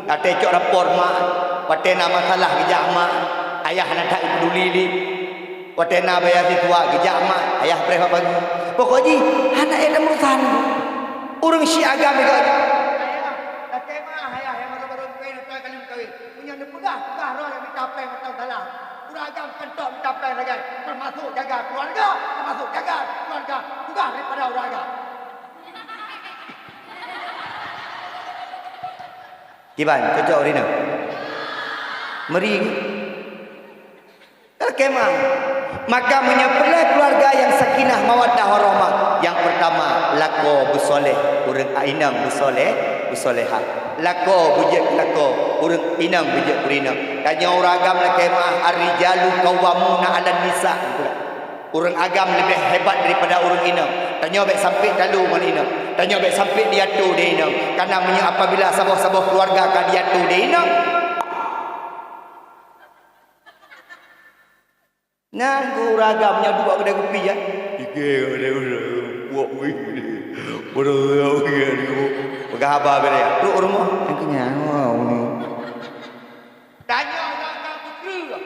watée cok rapor mak, watée na masalah geujak mak. Ayah hana that geupeuduli lé. Watée na beasiswa geujak mak, ayah preh bak pagi. Pokok jih hana ék lam urusan. Ureuëng syiek agam itu aja. Ayah, lakée meu'ah ayah nyang baru-baru meukawen, ka lheueh meukawen. Meunyoe neupeugah, peugah roh nyang mita péng mantong salah. Ureuëng agam keuneuk mita péng lagée, teumasok jaga keuluwarga, teumasok jaga keuluwarga. Peugah daripada ureuëng agam. Kiban, cocok ureuëng inong. Meuri. Lakée meu'ah. Maka meunyoe peureulée keuluwarga nyang sakinah, mawaddah, warahmah, nyang peurtama, lakoe beusoléh, ureuëng inong beusoléh, beusolehah. Lakoe beujeuet lakoe, ureuëng inong beujeuet ureuëng inong. Tanyoe ureuëng agam lakée meu'ah, "Ar-rijalu qawwamuna 'alan nisa." Ureuëng agam leubeh hebat daripada ureuëng inong. Tanyoe bék sampai talu ngon inong. Tanyoe bék sampai diatur lé inong. Karena meunyoe apabila saboh-saboh keuluwarga ka diatur lé inong, nyan keuh ureuëng agam nyan duek keudeh kupi, ya. Ike keudeh, keudeh, puak wih keudeh. Bodoh, ya, ya, ya. Peugah haba keudeh, ya. Trok u rumoh, nyang keunyan, wah, unu. Tanyoe ureuëng agam peukreue.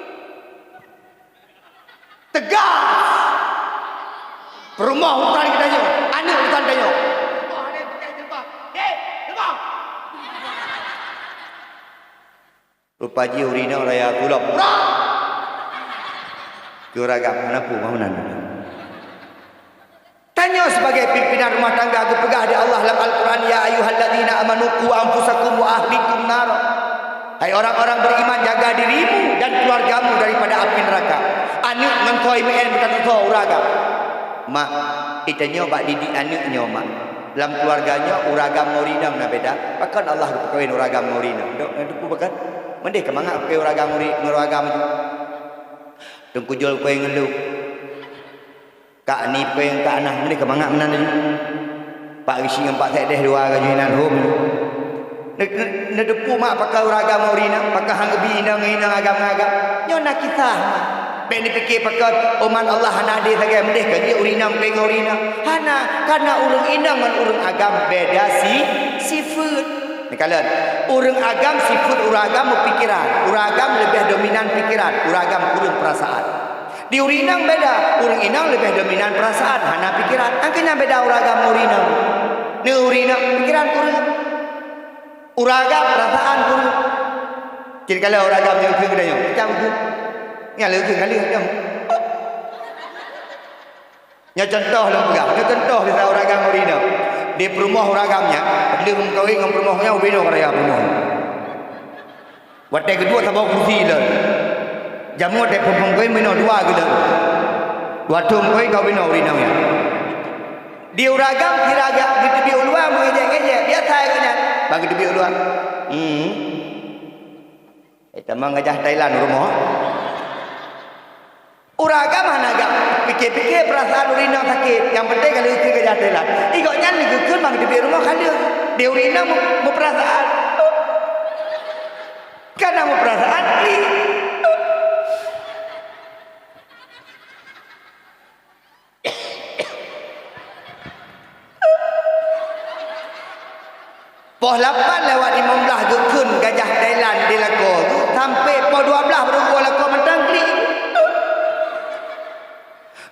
Teugas! Peurumoh urusan geutanyoe, aneuk urusan tanyoe. Peurumoh ada pakai jilbab. Dek, jilbab! Rupa jih ureuëng inong raya tulop. Hura! Keu ureuëng agam, hana peue mah meunan. Tanyoe sibagai pimpinan rumah tangga geupeugah di Allah lam Al-Quran, "Ya ayyuhalladzina amanu qu anfusakum wa ahlikum nara." Hai orang-orang beriman, jaga dirimu dan keluargamu daripada api neraka. Aneuk ngon thoi meu'en beutatusoe ureuëng agam. Mak, geutanyoe bak didik aneuk nyoe, mak. Lam keuluwarga nyoe ureuëng agam ngon ureuëng inong na beda. Pakon Allah geupeukawen ureuëng agam ngon ureuëng inong? Dok, na teupeu pakon? Meudeh ka mangat peukawen ureuëng agam ngon ureuëng, ngon ureuëng agam nyoe. Teungku Jol peukawen ngon lôn. Kak ni peukawen ngon Kak Anah, meudeh ka mangat meunan laju. Pak Risyik ngon Pak Sekdes dua ka jih inan hom. Ne-, ne-, neuteupeue mak pakon ureuëng agam ngon ureuëng inong, pakon han geubi inong ngon inong, agam ngon agam. Nyoe na kisah, mak. Bék neupike pakon, oh, man Allah hana adé sagai, meudeh ka jeuet ureuëng inong peukawen ngon ureuëng inong. Hana, karena ureuëng inong ngon ureuëng agam beda si-, sifeuet. Neukalon, ureuëng agam sifeuet ureuëng agam meupikeran, ureuëng agam leubeh dominan pikeran, ureuëng agam kureueng peurasaan. Di ureuëng inong beda, ureuëng inong leubeh dominan peurasaan, hana pikeran. Angkeunya beda ureuëng agam ngon ureuëng inong. Neu ureuëng inong pikeran kureueng. Ureuëng agam peurasaan kureueng. Cit kalau ureuëng agam nyoe keu geutanyoe, macam tu. Nyang leukeue kali macam. Nyoe contoh lôn peugah, nyoe contoh di ureuëng agam ngon ureuëng inong. Di peurumoh ureuëng agam nyan, lheueh meukawen ngon peurumoh nyan, ubé nyoe raya peurumoh. Watée geuduek saboh kursi lom. Jameun watée phon-phon kawén meunoe dua geuleuen. Dua thon kawén ka ubé nyoe ureuëng inong nyan. Di ureuëng agam sira geuteubiet u luwa meungejek-ngejek, biasa geuh nyan. Ban geuteubiet u luwa. Hmm. Eh, tamong gajah Thailand u rumoh. Ureuëng agam hana gam pike-pike peurasaan ureuëng inong sakét. Nyang penting ka lheueh keu gajah Thailand. Di gobnyan lé geukheun ban geuteubiet rumoh ka lheueh. Di ureuëng inong meu-, meupeurasaan. Kana meupeurasaan, ih. Poh lapan lewat limong blaih geukheun gajah Thailand di lakoe geuh, sampai poh dua blaih baru geuwoe lakoe mantong klik.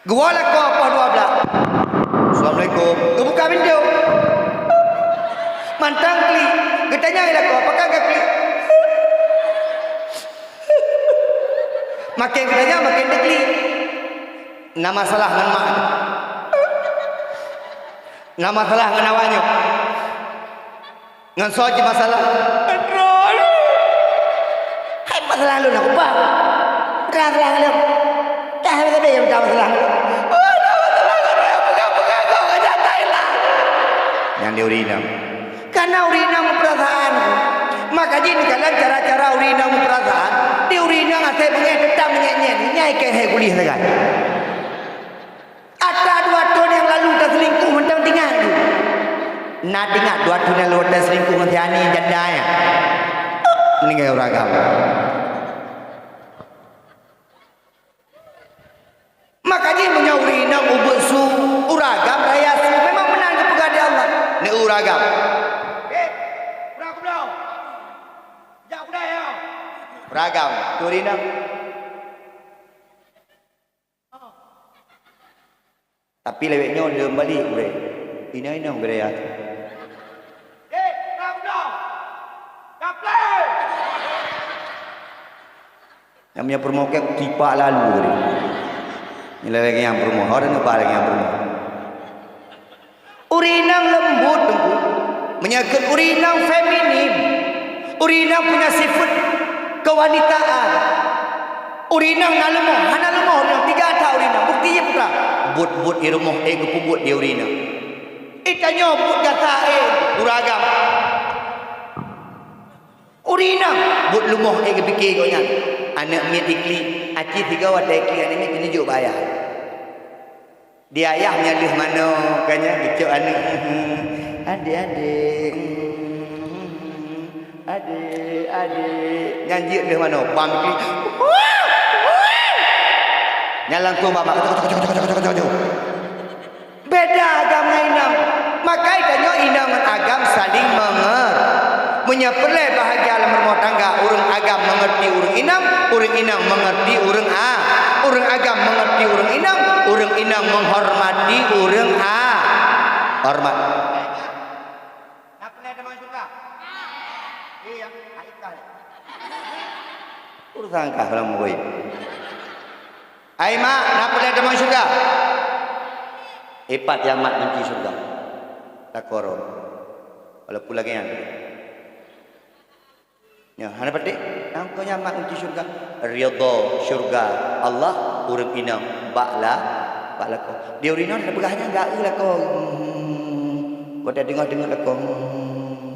Geuwoe lakoe poh dua blaih. Assalamualaikum. Geubuka pintoe. Mantong klik. Geutanyong lé lakoe, "Pakon ka klik?" Makin geutanyong, makin teuklik. Na masalah ngon mak. Na masalah ngon awak nyoe. Ngon soe cit masalah? Ngon droe lôn. Hai masalah lôn, aku bah. Bukan masalah lôn. Dah, habis-habis yang minta masalah lôn. Oh, dah masalah lôn, pegang-pegang kau, kau jantai lah. Nyang di ureueng inong. Karena ureueng inong meupeurasaan. Maka jih neukalon cara-cara ureueng inong meupeurasaan. Di ureueng inong asai beungéh teutap meunyét-nyét. Nyai keu hai kuliah sagai. Ata dua thon nyang lalu taseulingkuh mantong teuingat lé. Na teuingat dua thon nyang lalu taseulingkuh ngon si Ani janda nyan? Meninggai ureueng agam. Maka jih meunyoe ureueng inong ubeut su, ureueng agam raya su, memang meunan geupeugah di Allah. Neu ureueng agam. Eh, ureueng agam. Ureueng agam, tu ureueng inong. Tapi lawét nyoe lom balik gurée. Inong-inong gurée ya. Nyang meunyoe peurumoh kek tipak lalu tadi. Nilai lagi nyang peurumoh, orang nyoba lagi nyang peurumoh. Ureueng inong leumbot teungku. Meunyoe kheun ureueng inong feminin, ureueng inong punya sifat kewanitaan. Ureueng inong na leumoh, hana leumoh ureueng inong, tiga that ureueng inong. Bukti jih peue? Buet-buet di rumoh ék geupeubuet di ureueng inong. Ih, tanyoe buet gata ék ureueng agam. Ureueng inong buet leumoh ék geupike gobnyan. Aneuk miet iklik, aci sigoe watée iklik aneuk miet keuneuk jok bak ayah. Di ayah meunyoe lheueh manoe, ka nyan geucok aneuk, "Adek-adek, adek-adek." Nyan jeuet lheueh manoe, bam klik. Nyan langsung bak mak, "Beda agam ngon inong." Maka tanyoe inong ngon agam saling menger-, Meunyoe peureulée bahagia lam rumoh tangga, ureuëng agam meungerti ureuëng inong, ureuëng inong meungerti ureuëng a-, ureuëng agam meungerti ureuëng inong, ureuëng inong menghormati ureuëng a-, hormat. Urusan kah lam murid. Hai mak, na peue lé teuma syeuruga? Ipat nyang mat kunci syeuruga. Lakoe droe. Walaupun lagée nyan. Nyoe, hana patéh. Nangko nyang mat kunci syeuruga. Ridha syeuruga Allah, ureuëng inong bak la-, bak lakoe. Di ureuëng inong tapeugah nyan gak eu lakoe. Hmm. Watée deungoe-deungoe lakoe. Hmm.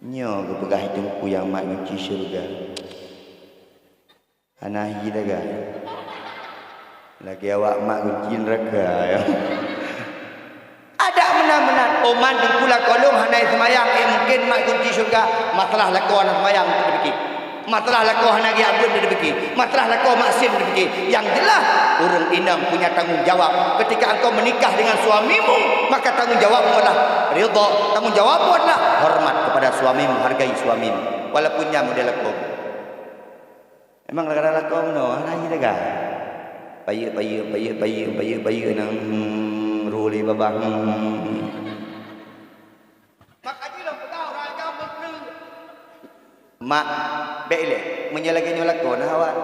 Nyoe geupeugah teungku nyang mat kunci syeuruga. Hana hi lagée. Lagée awak mat kunci neuraka, ya. Adak meunan-meunan, oh man teungku lakoe lôn hana seumayang, eh, mungken mat kunci syeuruga, masalah lakoe hana seumayang, teupike. Masalah lakoe hana geujak beuet, teupike. Masalah lakoe maksiet, teupike. Yang jelas, ureuëng inong punya tanggung jawab. Ketika engkau menikah dengan suamimu, maka tanggung jawabmu adalah ridha. Tanggung jawabmu adalah hormat kepada suamimu, hargai suamimu. Walaupun nyan model lakoe. Memang kadang-kadang lakoe meunoe, hana jiteuga. Bayeue, bayeue, bayeue, bayeue, bayeue, bayeue nang, hmm, ru lé babah, hmm. Mak, bék ilée, meunyoe lagée nyoe lakoe na awak.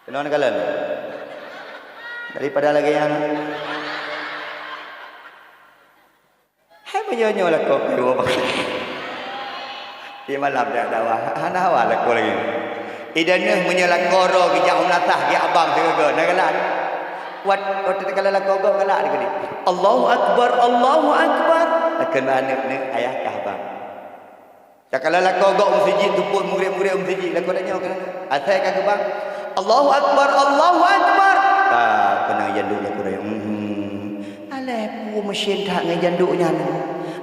Keunoe neukalon. Daripada lagée nyan. Hai meunyoe nyoe lakoe keu dua bak. Di malam dak dakwah, hana hawa lakoe lagée nyoe. Idaneuh meunyoe lakoe droe geujak u meunasah, geujak abang sigoe-goe, na galak. Wat, watée takalon lakoe gob galak di keudeh. Allahu Akbar, Allahu Akbar. Takheun bak aneuk, "Neuk, ayah kah bang." Takalon lakoe gob meuseujid, teupot murit-murit meuseujid, lakoe tanyoe keunan. Asai ka geubang, "Allahu Akbar, Allahu Akbar." Ka keunan janduk lakoe tanyoe. Hmm. Alah peue meusen that ngon janduk nyan.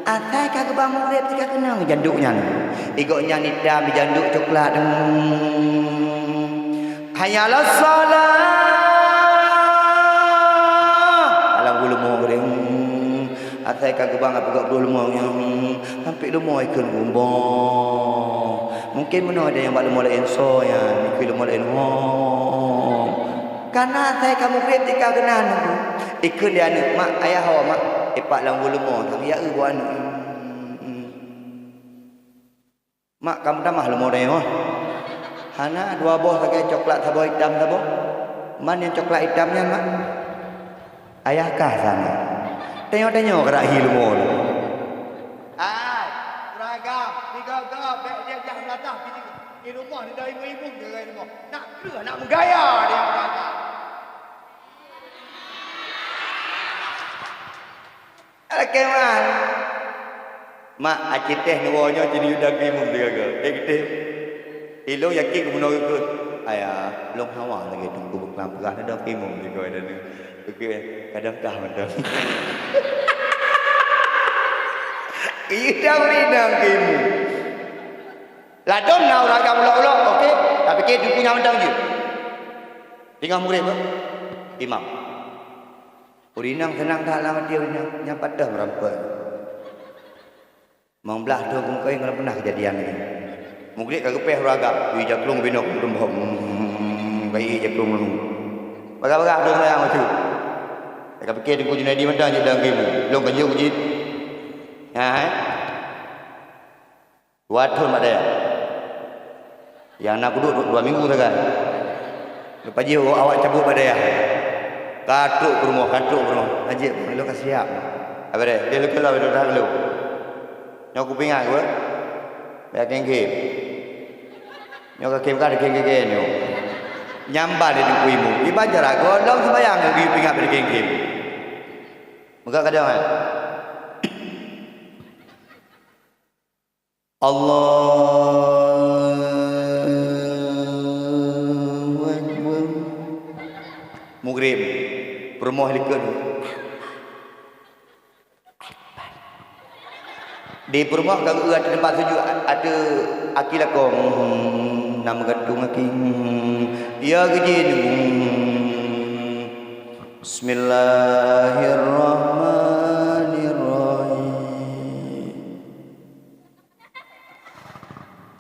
Asai ka geubang murit ka keunan ngon janduk nyan. Igoe nyan itam janduk coklat. Hmm. Hayya 'alas shalah. Alah peue leumo geuring. Asai ka geubang peugah brôh leumo nyan, sampoe leumo ikheun gumbong. Mungken meunoe ada nyang bak leumo laén soe nyan, ikheun leumo laén ho. Kana asai ka mugreb tika keunan, ikheun di aneuk, "Mak, ayah ho, Mak." Ipak lam guleumo, tapi ya eu buah aneuk. Mak, kamu tamah leumo deh, oh. Hana dua boh sagai coklat saboh itam saboh. Man nyang coklat itam nyan, Mak? Ayah kah sana. Tanyoe-tanyoe keurak hi leumo tu. Hai, uragam, tiga-tiga, bèk dia jah meuladah bini. Di rumoh, di dalam ibu-ibu, di dalam rumoh. Nak kreueh, nak meugaya dia uragam. Lakèe man. Mak, aci teh neuwoe nyoe jinoe dan keu imum teuga-ga. Eh, geutéh. Ilong yakin keubunoe geukheun. Ayah, lôn hawa lagèe teungku beuklam peugah neudan keu imum teuga dan. Oke, kadang kah mantong. Iya dah beri dan keu imum. Ladôm na uragam ulok-ulok, oke. Tapi keu teungku nyang mantong jeuet. Teungoh murit, imam. Ureueng inong seunang that lam até ureueng inong, nyang patéh meurampok. Mang blaih thôn keumeukawén ngon pernah keujadian nyan. Mugreb ka geupéh ureueng agam, ui jakrong binoe keumeureumbom. Hmm, kai jakrong lalu. Bagah-bagah thôn sayang bacut. Ka piké Teungku Junaidi mantong jeuet lam game. Lôn ka jeuet cit. Ha, hai. Dua thôn bak dayah. Nyang na kuduek dua minggu sagai. Leupah jih awak cabot bak dayah. Ka trok peurumoh, ka trok peurumoh. Hajat, lôn ka siap. Abah deh, dia lôn keulok, dia lôn. Nyoe kupeuingat ku, eh. Bèk kém-kém. Nyoe ka kém ka, kém-kém nyoe. Nyamban di Teungku Imum. Iban cara gohlom sembahyang, geuyue peuingat bèk kém-kém. Meukat kadang, eh. Allahu Akbar. Mugreb, peurumoh likot. Di peurumoh ka geu ateueh teumpat sujud, ateueh aki lakoe. Hmm, na meugantung aki. Hmm, ya geujin. Hmm. Bismillahirrahmanirrahim.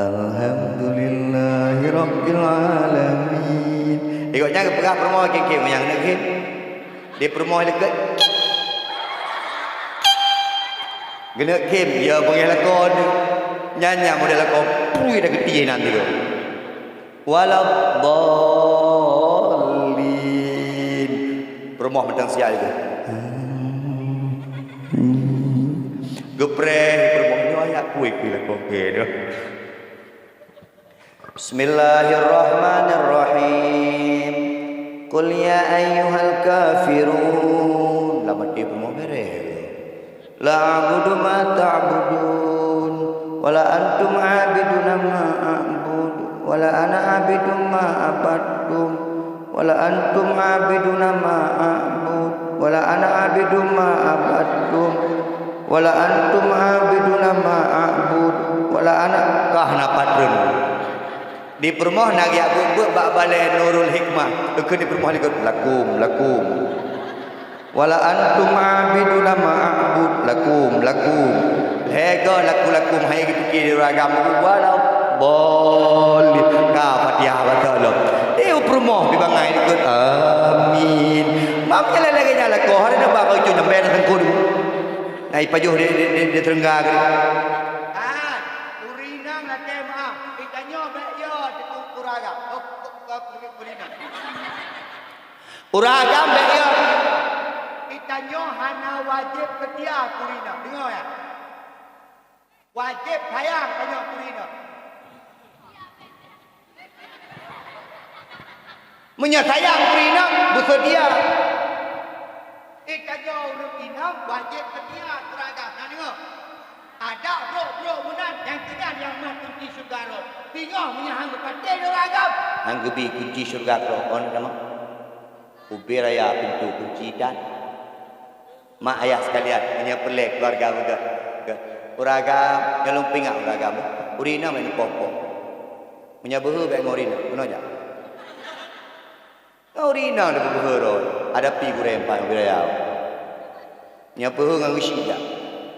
Alhamdulillahirabbil alamin. Ikot nyan geupeugah peurumoh kém-kém nyang keuneuk khem. Di peurumoh likot. Keuneuk khem, ya beungéh lakoe. Nyan nyang model lakoe pui dah geuti nan tu. Waladdallin. Peurumoh mantong siat lagèe. Geupreh peurumoh nyoe ayat kueh kueh lakoe tu. Bismillahirrahmanirrahim. Qul ya ayyuhal kafirun. Lam até peurumoh bereh. La a'budu ma ta'budun, wa la antum 'abiduna ma a'bud, wa la ana 'abidun ma 'abadtum, wa la antum 'abiduna ma a'bud, wa la ana 'abidun ma 'abadtum, wa la antum 'abiduna ma a'bud, wa la ana kah na patron. Di peurumoh na geujak beuet-beuet bak balèe Nurul Hikmah. Keu di peurumoh likot, lakum, lakum. Wala antum abiduna ma a'bud, lakum, lakum. Lhèe goe lakum, lakum, hai geupike di ureueng agam, wala dhalin. Ka Fatihah baca lom. Di peurumoh pi bangai likot. Amin. Mam jalan lagèe nyan lakoe, hari nyoe bak ucun nyampe na teungku. Nah, ipajoh di, di, di, di teurengga ke. Ah, ureueng inong lakèe meu'ah, geutanyoe bèk yo teupeue ureueng agam. Oh, oh, oh, ureueng inong. Ureueng agam bèk yo. Geutanyoe hana wajéb seutia keu ureueng inong. Deungö ya. Wajéb sayang tanyoe keu ureueng inong. Meunyoe sayang keu ureueng inong, beuseutia. Geutanyoe ureueng inong wajéb seutia keu ureueng agam. Na deungö? Adak brok-brok meunan, nyang keunan nyang meuh kunci syeuruga droe. Singoh meunyoe han geupatéh lé ureueng agam. Han geubi kunci syeuruga droe, kon ka meuh? Ubé raya pintoe kunci dan. Mak ayah sekalian, meunyoe peureulèe keuluwarga beugöt, göt. Ureueng agam, nyoe lôn peuingat ureueng agam, ureueng inong bèk neupoh-poh. Meunyoe beuhe bèk ngon ureueng inong, keunoe jak. Ngon ureueng inong tapeubeuhe droe, hadapi gurèe empat ubé raya. Nyoe peuhe ngon geusyik jak.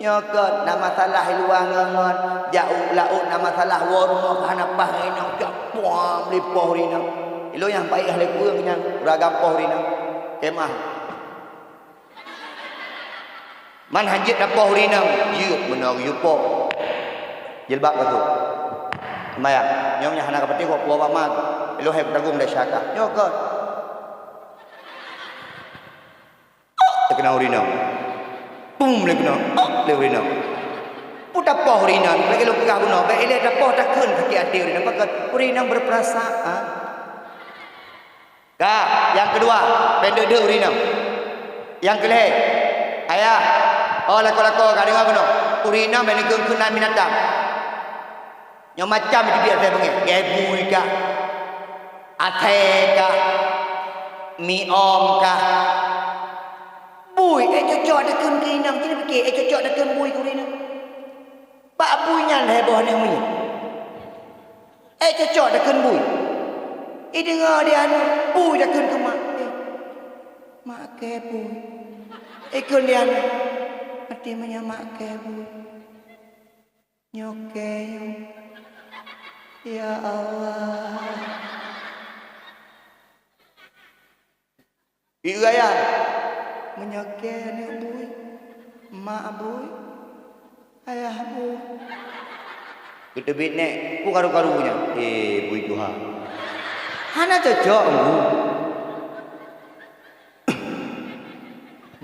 Nyoe kon na masalah i luwa ngon, ngon, jak u laôt na masalah, woe rumoh hana paih ngon inong, jak puang lipoh ureueng inong. Ilôn nyang paih lé kueng nyan, ureueng agam poh ureueng inong. Kemah. Man hanjeuet tapoh ureueng inong, jeuet meunoe geuyue poh. Jilbab ka sôk. Seumayang. Nyoe nyang hana ka patéh kok puwoe bak ma. Ilôn hai kutagong desya kah. Nyoe kon. Teukeunong ureueng inong. Pum lé keunoe. Lé ureueng inong. Peue tapoh ureueng inong? Lagèe lôn peugah bunoe, bèk ilèe tapoh takheun sakét até ureueng inong. Pakon ureueng inong berperasaan. Ka, nyang keudua, bèk deuh-deuh ureueng inong. Nyang keulhèe, ayah, oh lakoe-lakoe ka deungö keunoe, ureueng inong bèk neukheun-kheun nan binatang. Nyoe macam teubiet asai beungèh, gèt bui kah, asèe kah, miom kah. Bui, eh cocok takheun keu inong, ci neupiké, eh cocok takheun bui keu ureueng inong. Bak bui nyan lhèe boh nyoe meunyuet. Eh cocok takheun bui. Eh deungö di aneuk, bui takheun keu mak. Eh, mak kèe bui. Eh kheun di aneuk. Maté meunyoe mak kèe bui. Nyoe kèe nyoe. Ya Allah. Ié ayah, meunyoe kèe aneuk bui, mak bui, ayah bui. Geuteubiet nèk, peue karu-karu nyan? Eh, bui tuha. Hana cocok, Bu.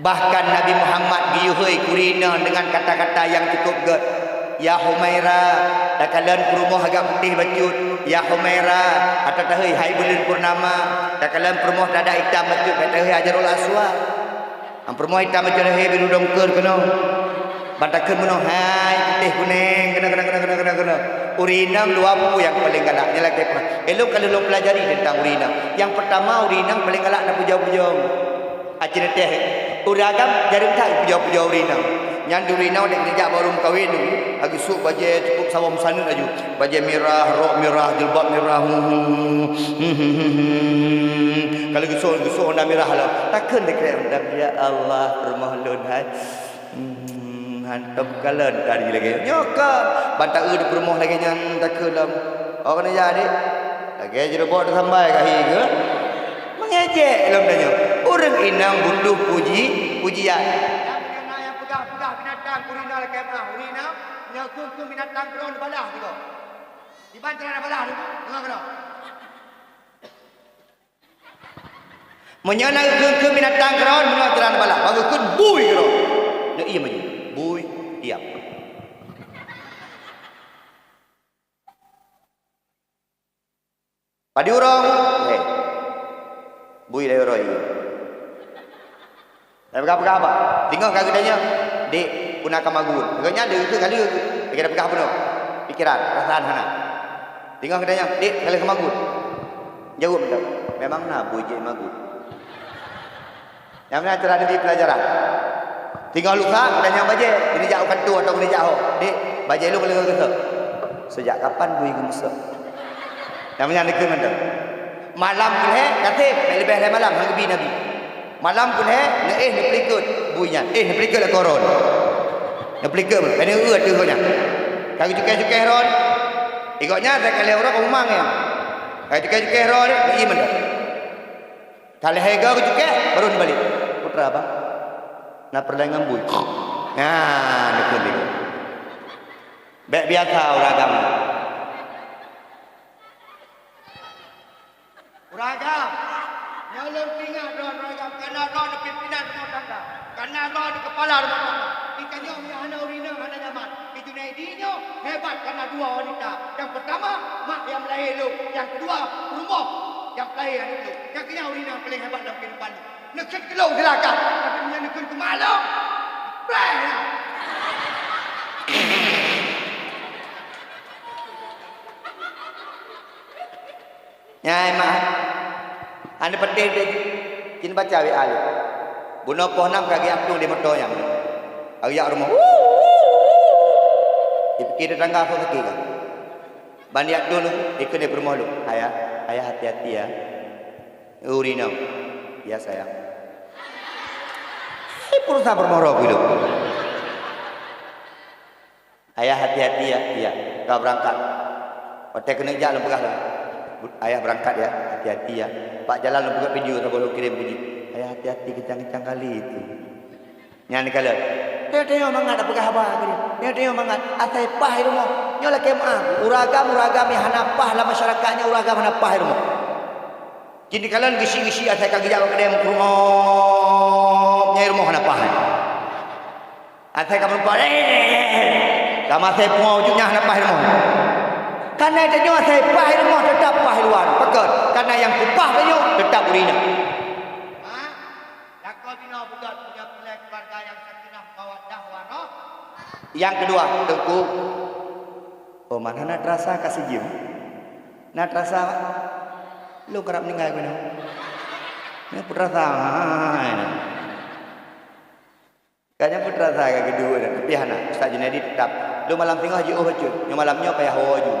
Bahkan Nabi Muhammad geuyue hôi keu ureueng inong deungon kata-kata nyang cukup gèt. Ya Humaira, takalon peurumoh agak putéh bacut. Ya Humaira, ata tahôi hai buleuen purnama, takalon peurumoh tada itam bacut, ata tahôi Hajarul Aswad. Am peurumoh itam bacut lahé biru dongkeue keunoe. Ban takheun meunoe, hai putéh kunèng, keunoe, keunoe, keunoe. Ureueng inong dua peue nyang paleng galak, nyan lakèe pah. Ilôn ka lôn pelajari teuntang ureueng inong. Nyang peurtama, ureueng inong paleng galak na pujoe-pujoe. Aci neuteh, ureueng agam jareueng that pujoe-pujoe ureueng inong. Nyan di ureueng inong dek neujak bak ureueng meukawen, ka geusôk bajèe cukup saboh meusaneut laju. Bajèe mirah, rok mirah, jilbab mirah. Ka lheueh geusôk, geusôk honda mirah lom. Takheun deh krek honda, ya Allah, peurumoh lôn hai. Hmm, hantom kalon tadi lagèe nyoe kon. Ban taeu di peurumoh lagèe nyan takheun lom. Oh, keuneuk jak, Dek? Lagèe jeurobok teusambai ka hi keu? Meungejek lom tanyoe. Ureueng inong butuh puji, pujian. Nyang meunyoe na nyang peugah-peugah binatang keu ureueng inong lakèe meu'ah, ureueng inong nyoe kheun-kheun binatang keudroe neubalah sigoe. Kiban cara neubalah, deungö keunoe. Meunyoe na geukheun-kheun binatang keudroe, meunoe cara neubalah, bak geukheun bui keudroe. Neuiem laju. Bui, diam. Padum uroe, hei. Bui lhèe uroe iem. Peugah-peugah bah. Singoh ka geutanyong, "Dek, peue na ka magun?" Gobnyan lé geukheun ka lheueh. Lagèe na peugah bunoe. Pikeran, peurasaan hana. Singoh geutanyong, "Dek, ka lheueh ka magun?" Jaweueb mantong, "Memang na bui jeuet magun." Nyang meunan cara neubi peulajaran. Singoh lusa, geutanyong bajèe, keuneuk jak u kantô atawa keuneuk jak ho. "Dek, bajèe lôn ka lheueh geusôk." "Seujak kapan bui geumeusôk?" Nyang meunan neukheun mantong. Malam keu lhèe, ka sép, bèk leubeh lhèe malam, han geubi Nabi. Malam keu lhèe, neuéh neupeulikot bui nyan. Éh neupeulikot lakoe droeneuh. Neupeulikot, bèk neueu ateueh gobnyan. Ka geucukéh-cukéh droeneuh. Di gobnyan, ka lhèe uroe ka mumang nyan. Ka geucukéh-cukéh droeneuh, neuiem mantong. Ka lhèe go geucukéh, baru neubalek. "Peue teuma, Bang?" "Na peureulèe ngon bui." Nyan, neukheun lé gob. Bèk biasa ureueng agam. Ureueng agam, nyoe lôn peuingat droe ureueng agam, kareuna droeneuh pimpinan rumoh tangga, kareuna droeneuh keupala rumoh tangga. Di tanyoe nyang hana ureueng inong hana nyaman. Di Junaidi nyoe hebat kareuna dua wanita. Nyang peurtama, mak nyang meulahé lôn. Nyang keudua, rumoh nyang peulahé aneuk lôn. Nyang keunyan ureueng inong nyang paleng hebat lam kehidupan lôn. Neukheun keu lôn silakan, tapi meunyoe neukheun keu mak lôn, preh na. Nyan, mak. Hana patéh deh. Cit baca W A lé. Bunoe poh nam ka geujak tueng di moto nyan. Ka geujak rumoh. Dipike tetangga soe sakét kan. Ban jak tueng, dikheun lé peurumoh lôn, "Ayah, ayah hati-hati ya." "Ureueng inong." "Ya, sayang." Hai, peurusan peurumoh roh keu lôn. "Ayah hati-hati ya." "Iya, ka beurangkat." Watèe keuneuk jak lôn peugah lom, "Ayah beurangkat ya, hati-hati ya." Bak jalan lôn peugah video saboh lôn kirém keu jih. "Ayah hati-hati, kencang-kencang kali itu." Nyan dikalon. Tanyoe-tanyoe mangat tapeugah haba keu dia. Tanyoe-tanyoe mangat asai paih rumoh. Nyoe lakée meu'ah, ureueng agam, ureueng agam nyang hana paih lam masyarakat nyoe, ureueng agam hana paih rumoh. Kini kalon geusyik-geusyik asai ka geujak bak keudè meukeureueng, nyang rumoh hana paih. Asai ka meurumpok, eh, eh, eh, eh. Ka masai pungo ujuk nyan hana paih rumoh. Kana tanyoe asai paih rumoh teutap paih luwa. Pakon? Kana nyang peupah tanyoe teutap ureueng inong. Mak, lakoe binoe beugöt, punya peureulèe keuluwarga nyang sakinah mawaddah warahmah. Nyang keudua, Teungku. Oh, mana na teurasa ka sijeuem? Na teurasa, Mak? Lôn karab ninggai keunoe. Nyoe peuteurasa, hai. Ka nyan peuteurasa ka keudua, tapi hana. Ustaz Junaidi teutap. Lôn malam singoh jiôh bacut. Nyoe malam nyoe payah woe ju.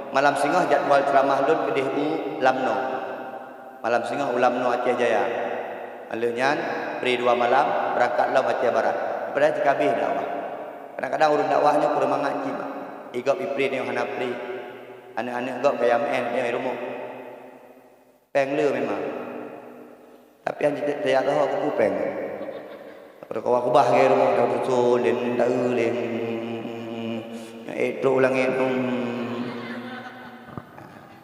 Malam singoh jadwal ceuramah lôn keudeh u Lamno. Malam singoh u Lamno Aceh Jaya. Lheueh nyan, pri dua malam, beurangkat lom Aceh Barat. Padahai teuka abéh dakwah. Kadang-kadang ureueng dakwah nyoe kureueng mangat cit, Mak. Igob ipri nyoe hana pri. Aneuk-aneuk gob gaya meu'en nyoe i rumoh. Péng le memang. Tapi hana tajak leuhok keu péng. Daripada kawa keubah lagèe rumoh, tapeusôn lé, taeu lé. Nyang ék trok u langét, hmm.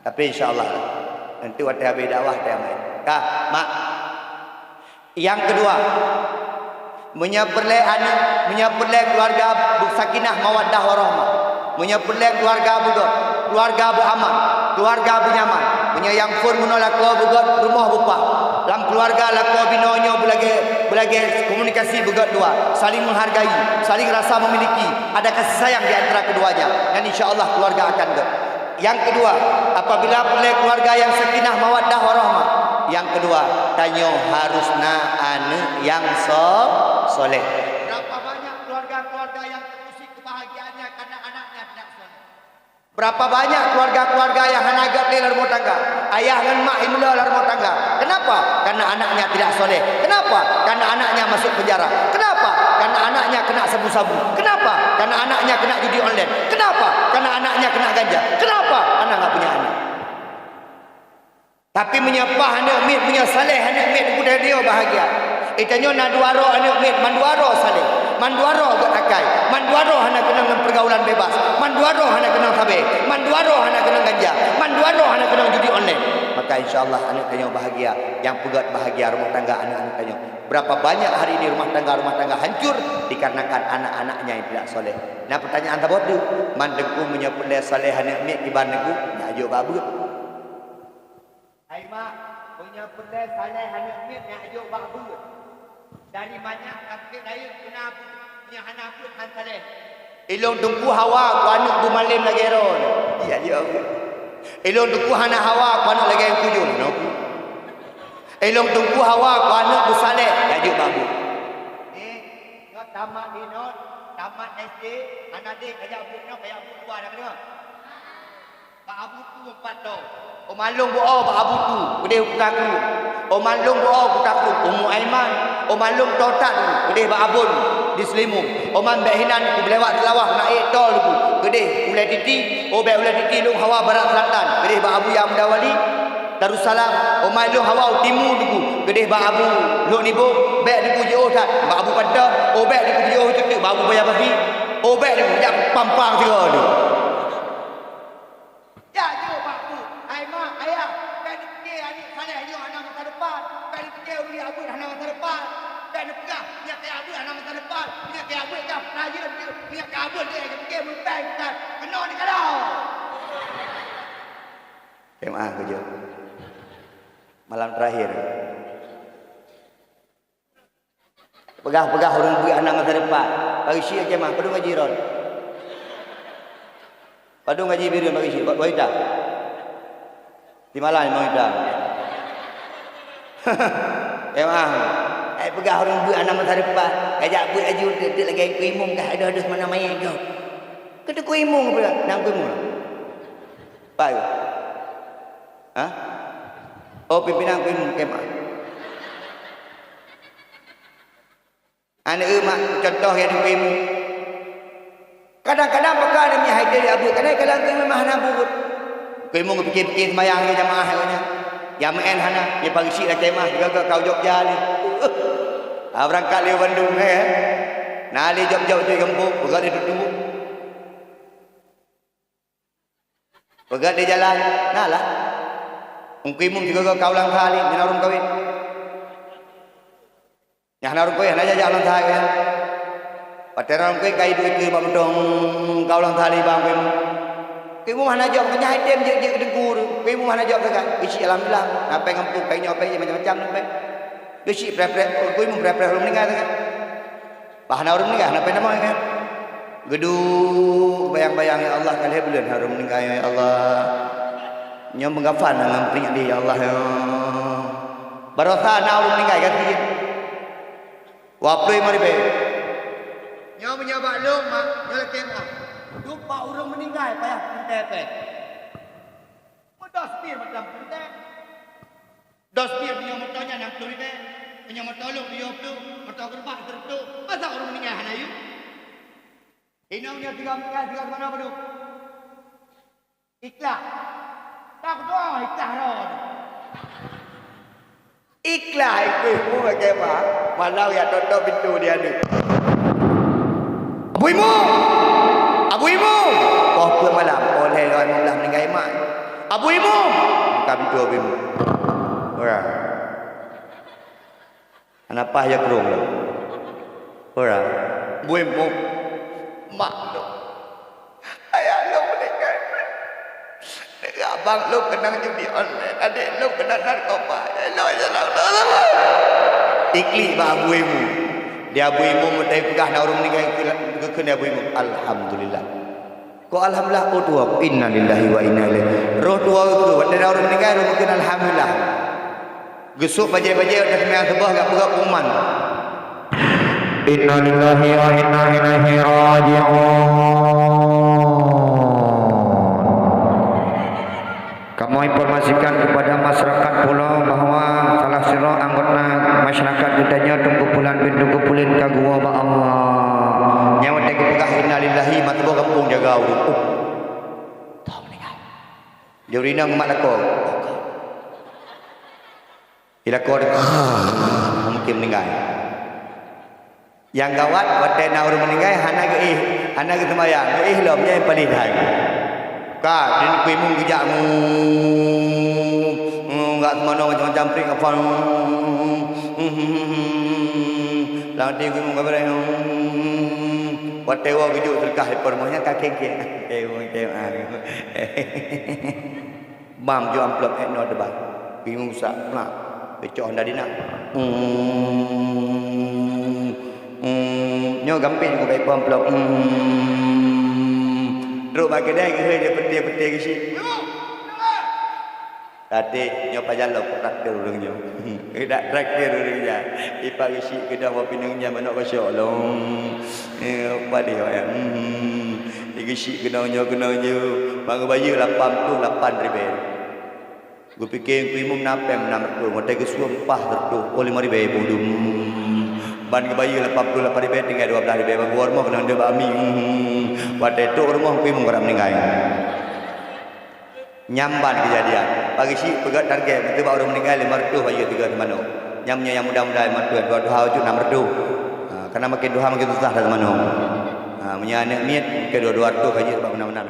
Tapi insya Allah, nanti watèe habéh dakwah, watèe habéh. Ka, Mak. Nyang keudua, meunyoe peureulèe aneuk, meunyoe peureulèe keuluwarga beusakinah mawaddah warahmah, meunyoe peureulèe keuluwarga beugöt, keuluwarga beuaman, keuluwarga beunyaman, meunyoe nyang phôn meunoe lakoe beugöt, rumoh beupah, lam keuluwarga lakoe binoe nyoe beulagèe, beulagèe komunikasi beugöt dua, saling menghargai, saling rasa memiliki, ada kasih sayang di antara keduanya, dan insya Allah keuluwarga akan göt. Nyang keudua, apabila peureulèe keuluwarga nyang sakinah mawaddah warahmah, nyang keudua, tanyoe harus na aneuk nyang so-, soleh. Berapa banyak keluarga-keluarga yang terusik kebahagiaannya karena anaknya tidak soleh? Berapa banyak keluarga-keluarga yang hana göt lé lam rumoh tangga? Ayah ngon mak imeuleuh lam rumoh tangga. Kenapa? Karena anaknya tidak soleh. Kenapa? Karena anaknya masuk penjara. Kenapa? Karena anaknya kena sabu-sabu. Kenapa? Karena anaknya kena judi online. Kenapa? Karena anaknya kena ganja. Kenapa? Karena nggak punya anak. Tapi meunyoe paih aneuk miet, meunyoe saleh aneuk miet, udeb dia bahagia. Itanyoe na dua droe aneuk miet, mandua droe saleh, mandua droe göt akai, mandua droe hana keunong ngon pergaulan bebas, mandua droe hana keunong sabe, mandua droe hana keunong ganja, mandua droe hana keunong judi online. Maka insya Allah aneuk tanyoe bahagia, nyang peugöt bahagia rumah tangga aneuk-aneuk tanyoe. Berapa banyak hari ini rumah tangga-rumah tangga hancur dikarenakan anak-anaknya yang tidak soleh. Nah, pertanyaan saboh tu, man Teungku meunyoe peureulèe saleh aneuk miet kiban Teungku, nyak jok bak beuet. Hai mak, meunyoe peureulèe saleh aneuk miet, nyak jok bak beuet. Dari manyak ka sakét rayeuk, peuna beuet, nyang hana beuet han saleh. Ilôn Teungku hawa keu aneuk beumalém lagèe droe. Iya, iya. Ilôn Teungku hana hawa keu aneuk lagèe kujong. Ilôn Teungku hawa keu aneuk beusaleh, nyak jok bak beuet. Eh, nyoe tamat inong, tamat S D, hana deh kajak beuet nyoe, kajak beuet luwa dah keudeh. Bak Abu Tu empat toh. Oma lôn beuo bak Abu Tu, keudeh Kuta Krueng. Oma lôn beuo Kuta Krueng, Umu Aiman. Oma lôn toh that keudeh bak Abon di Seulimum. Oma bèk hinan ku beulewat Seulawah na ék tol ku, keudeh Ulèe Titi. Oh bèk Ulèe Titi lôn hawa barat selatan, keudeh bak Abuya Muda Wali. Darussalam, oma lôn hawa u timu Teungku, keudeh bak Abu Lhok Nibong, bèk Teungku jiôh that bak Abu Panton, oh bèk Teungku jiôh teuk bak Abu Buya Pasi, oh bèk Teungku jak pampang sigoe Teungku. Jak jok bak Abu, hai mak, ayah, bèk neupike aneuk saleh nyoe hana masa depan, bèk neupike ureueng jak beuet hana masa depan, bèk neupeugah nyang kaya beuet hana masa depan, nyang kaya beuet ka peurayeuen jeuet, nyang kaya beuet jeuet, nyang kaya beuet jeuet, keunoe neukalon. Jeumaah keujeuet. Malam terakhir. Peugah-peugah ureueng beuet hana masa depan. Bagi syik jeumaah, padum gaji droen? Padum gaji Bireuen bagi syik? Ba-, ba ita? Simalan limong ita. Jeumaah. Ai peugah ureueng beuet hana masa depan. Kajak beuet laju, teuk-teuk lagèe Teungku Imum kah, adoh-adoh manoe manyét gob. Keu Teungku Imum peugah, nang Teungku Imum. Baik. Ha? Oh, pimpinan kuim kemah. Aneuk mak contoh ya di kuim. Kadang-kadang baka demi hai dia abeuet, kadang kadang kuim mah hana buet. Kuim pikir-pikir sembahyang ya jamaah ya. Ya meu'en hana, ya pagi sik dah kemah, gaga kau jok jali. Ah, berangkat lewat bandum eh. Na lé jaweueb-jaweueb di gampông, peugah lé tutoe. Peugah di jalan, na lah. Ungkui mum sigoe ka ulang tahun lé, nyang na ureueng kawin. Nyang na ureueng kawin, hana jijak ulang tahun nyan. Watèe na ureueng kawin, ka iduek keu bak meudoe, ka ulang tahun lé bang ungkui mum. Ungkui mum hana jaweueb, keunyan item jeuet-jeuet keu teungku. Ungkui mum hana jaweueb sagai. Geuchik alhamdulillah. Na pèng gampông, pèng nyoe, pèng jeuet macam-macam pèng. Geuchik preh-preh, ungkui mum preh-preh ureueng meuninggai sagai. Bah na ureueng meuninggai, hana pèng tamong kan? Geuduek bayang-bayang, "Ya Allah, ka lhèe buleuen hana ureueng meuninggai, ya Allah. Nyoe meugafan ngon peunyakét, ya Allah, ya." Baroesa na ureueng meuninggai ka sit. Waploh limong ribèe. Nyoe meunyoe bak lôn, mak, nyoe lakèe mak. Duek bak ureueng meuninggai payah peuntèe pèng. Meudoh seupir macam peuntèe. Doh seupir meunyoe moto nyan nam ploh ribèe, meunyoe moto lôn tujoh ploh, moto geureubak sireutoh, masa ureueng meuninggai hana yue? Inong nyoe sigoe meuninggai, sigoe keunoe padub. Ikhlas. Ka kudoa ikhlas droe. Ikhlas, ikhlas, ikhlas, ikhlas, malam jak tok-tok pintoe di aneuk. "Abu Imum! Abu Imum!" Poh peuet malam, poh lhèe lima blah meuninggai mak. "Abu Imum!" Buka pintoe Abu Imum. Ora. Hana paih jak krông lom. Ora. "Abu Imum! Mak lôn! Ayah lôn meuninggai! Abang lôn keunong judi online, adék lôn keunong narkoba. Iklik bak Abu Imum. Di Abu Imum, watèe peugah na ureueng meuninggai, geukheun Abu Imum, "Alhamdulillah." Kok alhamdulillah, oh tuha, innalillahi wa inna ilaihi. Roh tuha geukheun, watèe na ureueng meuninggai, roh geukheun alhamdulillah. Geusok bajèe-bajèe, watèe seumayang suboh, gak peugah pengumuman. Innalillahi wa inna ilaihi raji'un. Kamoe informasikan kepada masyarakat pulo bahwa salah sidroe anggota masyarakat geutanyoe Teungku Pulan bin Teungku Pulen ka geuwoe bak Allah. Nyang watèe geupeugah innalillahi, mantong gampông jaga ureueng. Di ureueng inong mat lakoe. Di lakoe, mungken meuninggai. Nyang gawat, watèe na ureueng meuninggai, hana geuéh, hana geuseumayang, geuéh lom, nyan paléh that. Ka, di Teungku Imum geujak, ngu, ngu, gak seumanö macam-macam trik, apa, lam até Teungku Imum ka beureh, watèe woe geujok seudeukah di peurumoh nyan ka keng-keng. Bam jok amplop ék noe teubai. Bingung sak plak. Geucok honda dina. Hmm. Hmm. Nyoe gampéh geubai amplop. Hmm. Trok bak keudè geuhôi lé peuté-peuté geuchik. Tadi nyoe pajan lom traktir ureueng nyoe. Dak traktir ureueng nyan. Ipak geuchik keudong bak pineung nyan manok gosok lom. Eh, padé awak nyan. Hmm. Digeuchik keunong nyoe, keunong nyoe, ban geubayeue lapan ploh lapan ribèe. Geupiké Teungku Imum na péng meunan reutôh, watèe geusuem paih reutôh, oh, limong ribèe budum. Ban geubayeue lapan ploh lapan ribèe, tinggai dua blah ribèe, ban geuwoe rumoh keunong deuh bak mi. Watèe trok rumoh Teungku Imum ka meuninggai. Nyan ban keujadian. Bak geuchik peugöt target, beutôi bak ureueng meuninggai limong reutôh bayeue tiga teumanoe. Nyan meunyoe nyang muda-muda limong reutôh, dua tuha ujuk nam reutôh. Ha, karena makin tuha makin susah that teumanoe. Ha, meunyoe aneuk miet, mungken dua, dua reutôh bayeue bak meunan-meunan.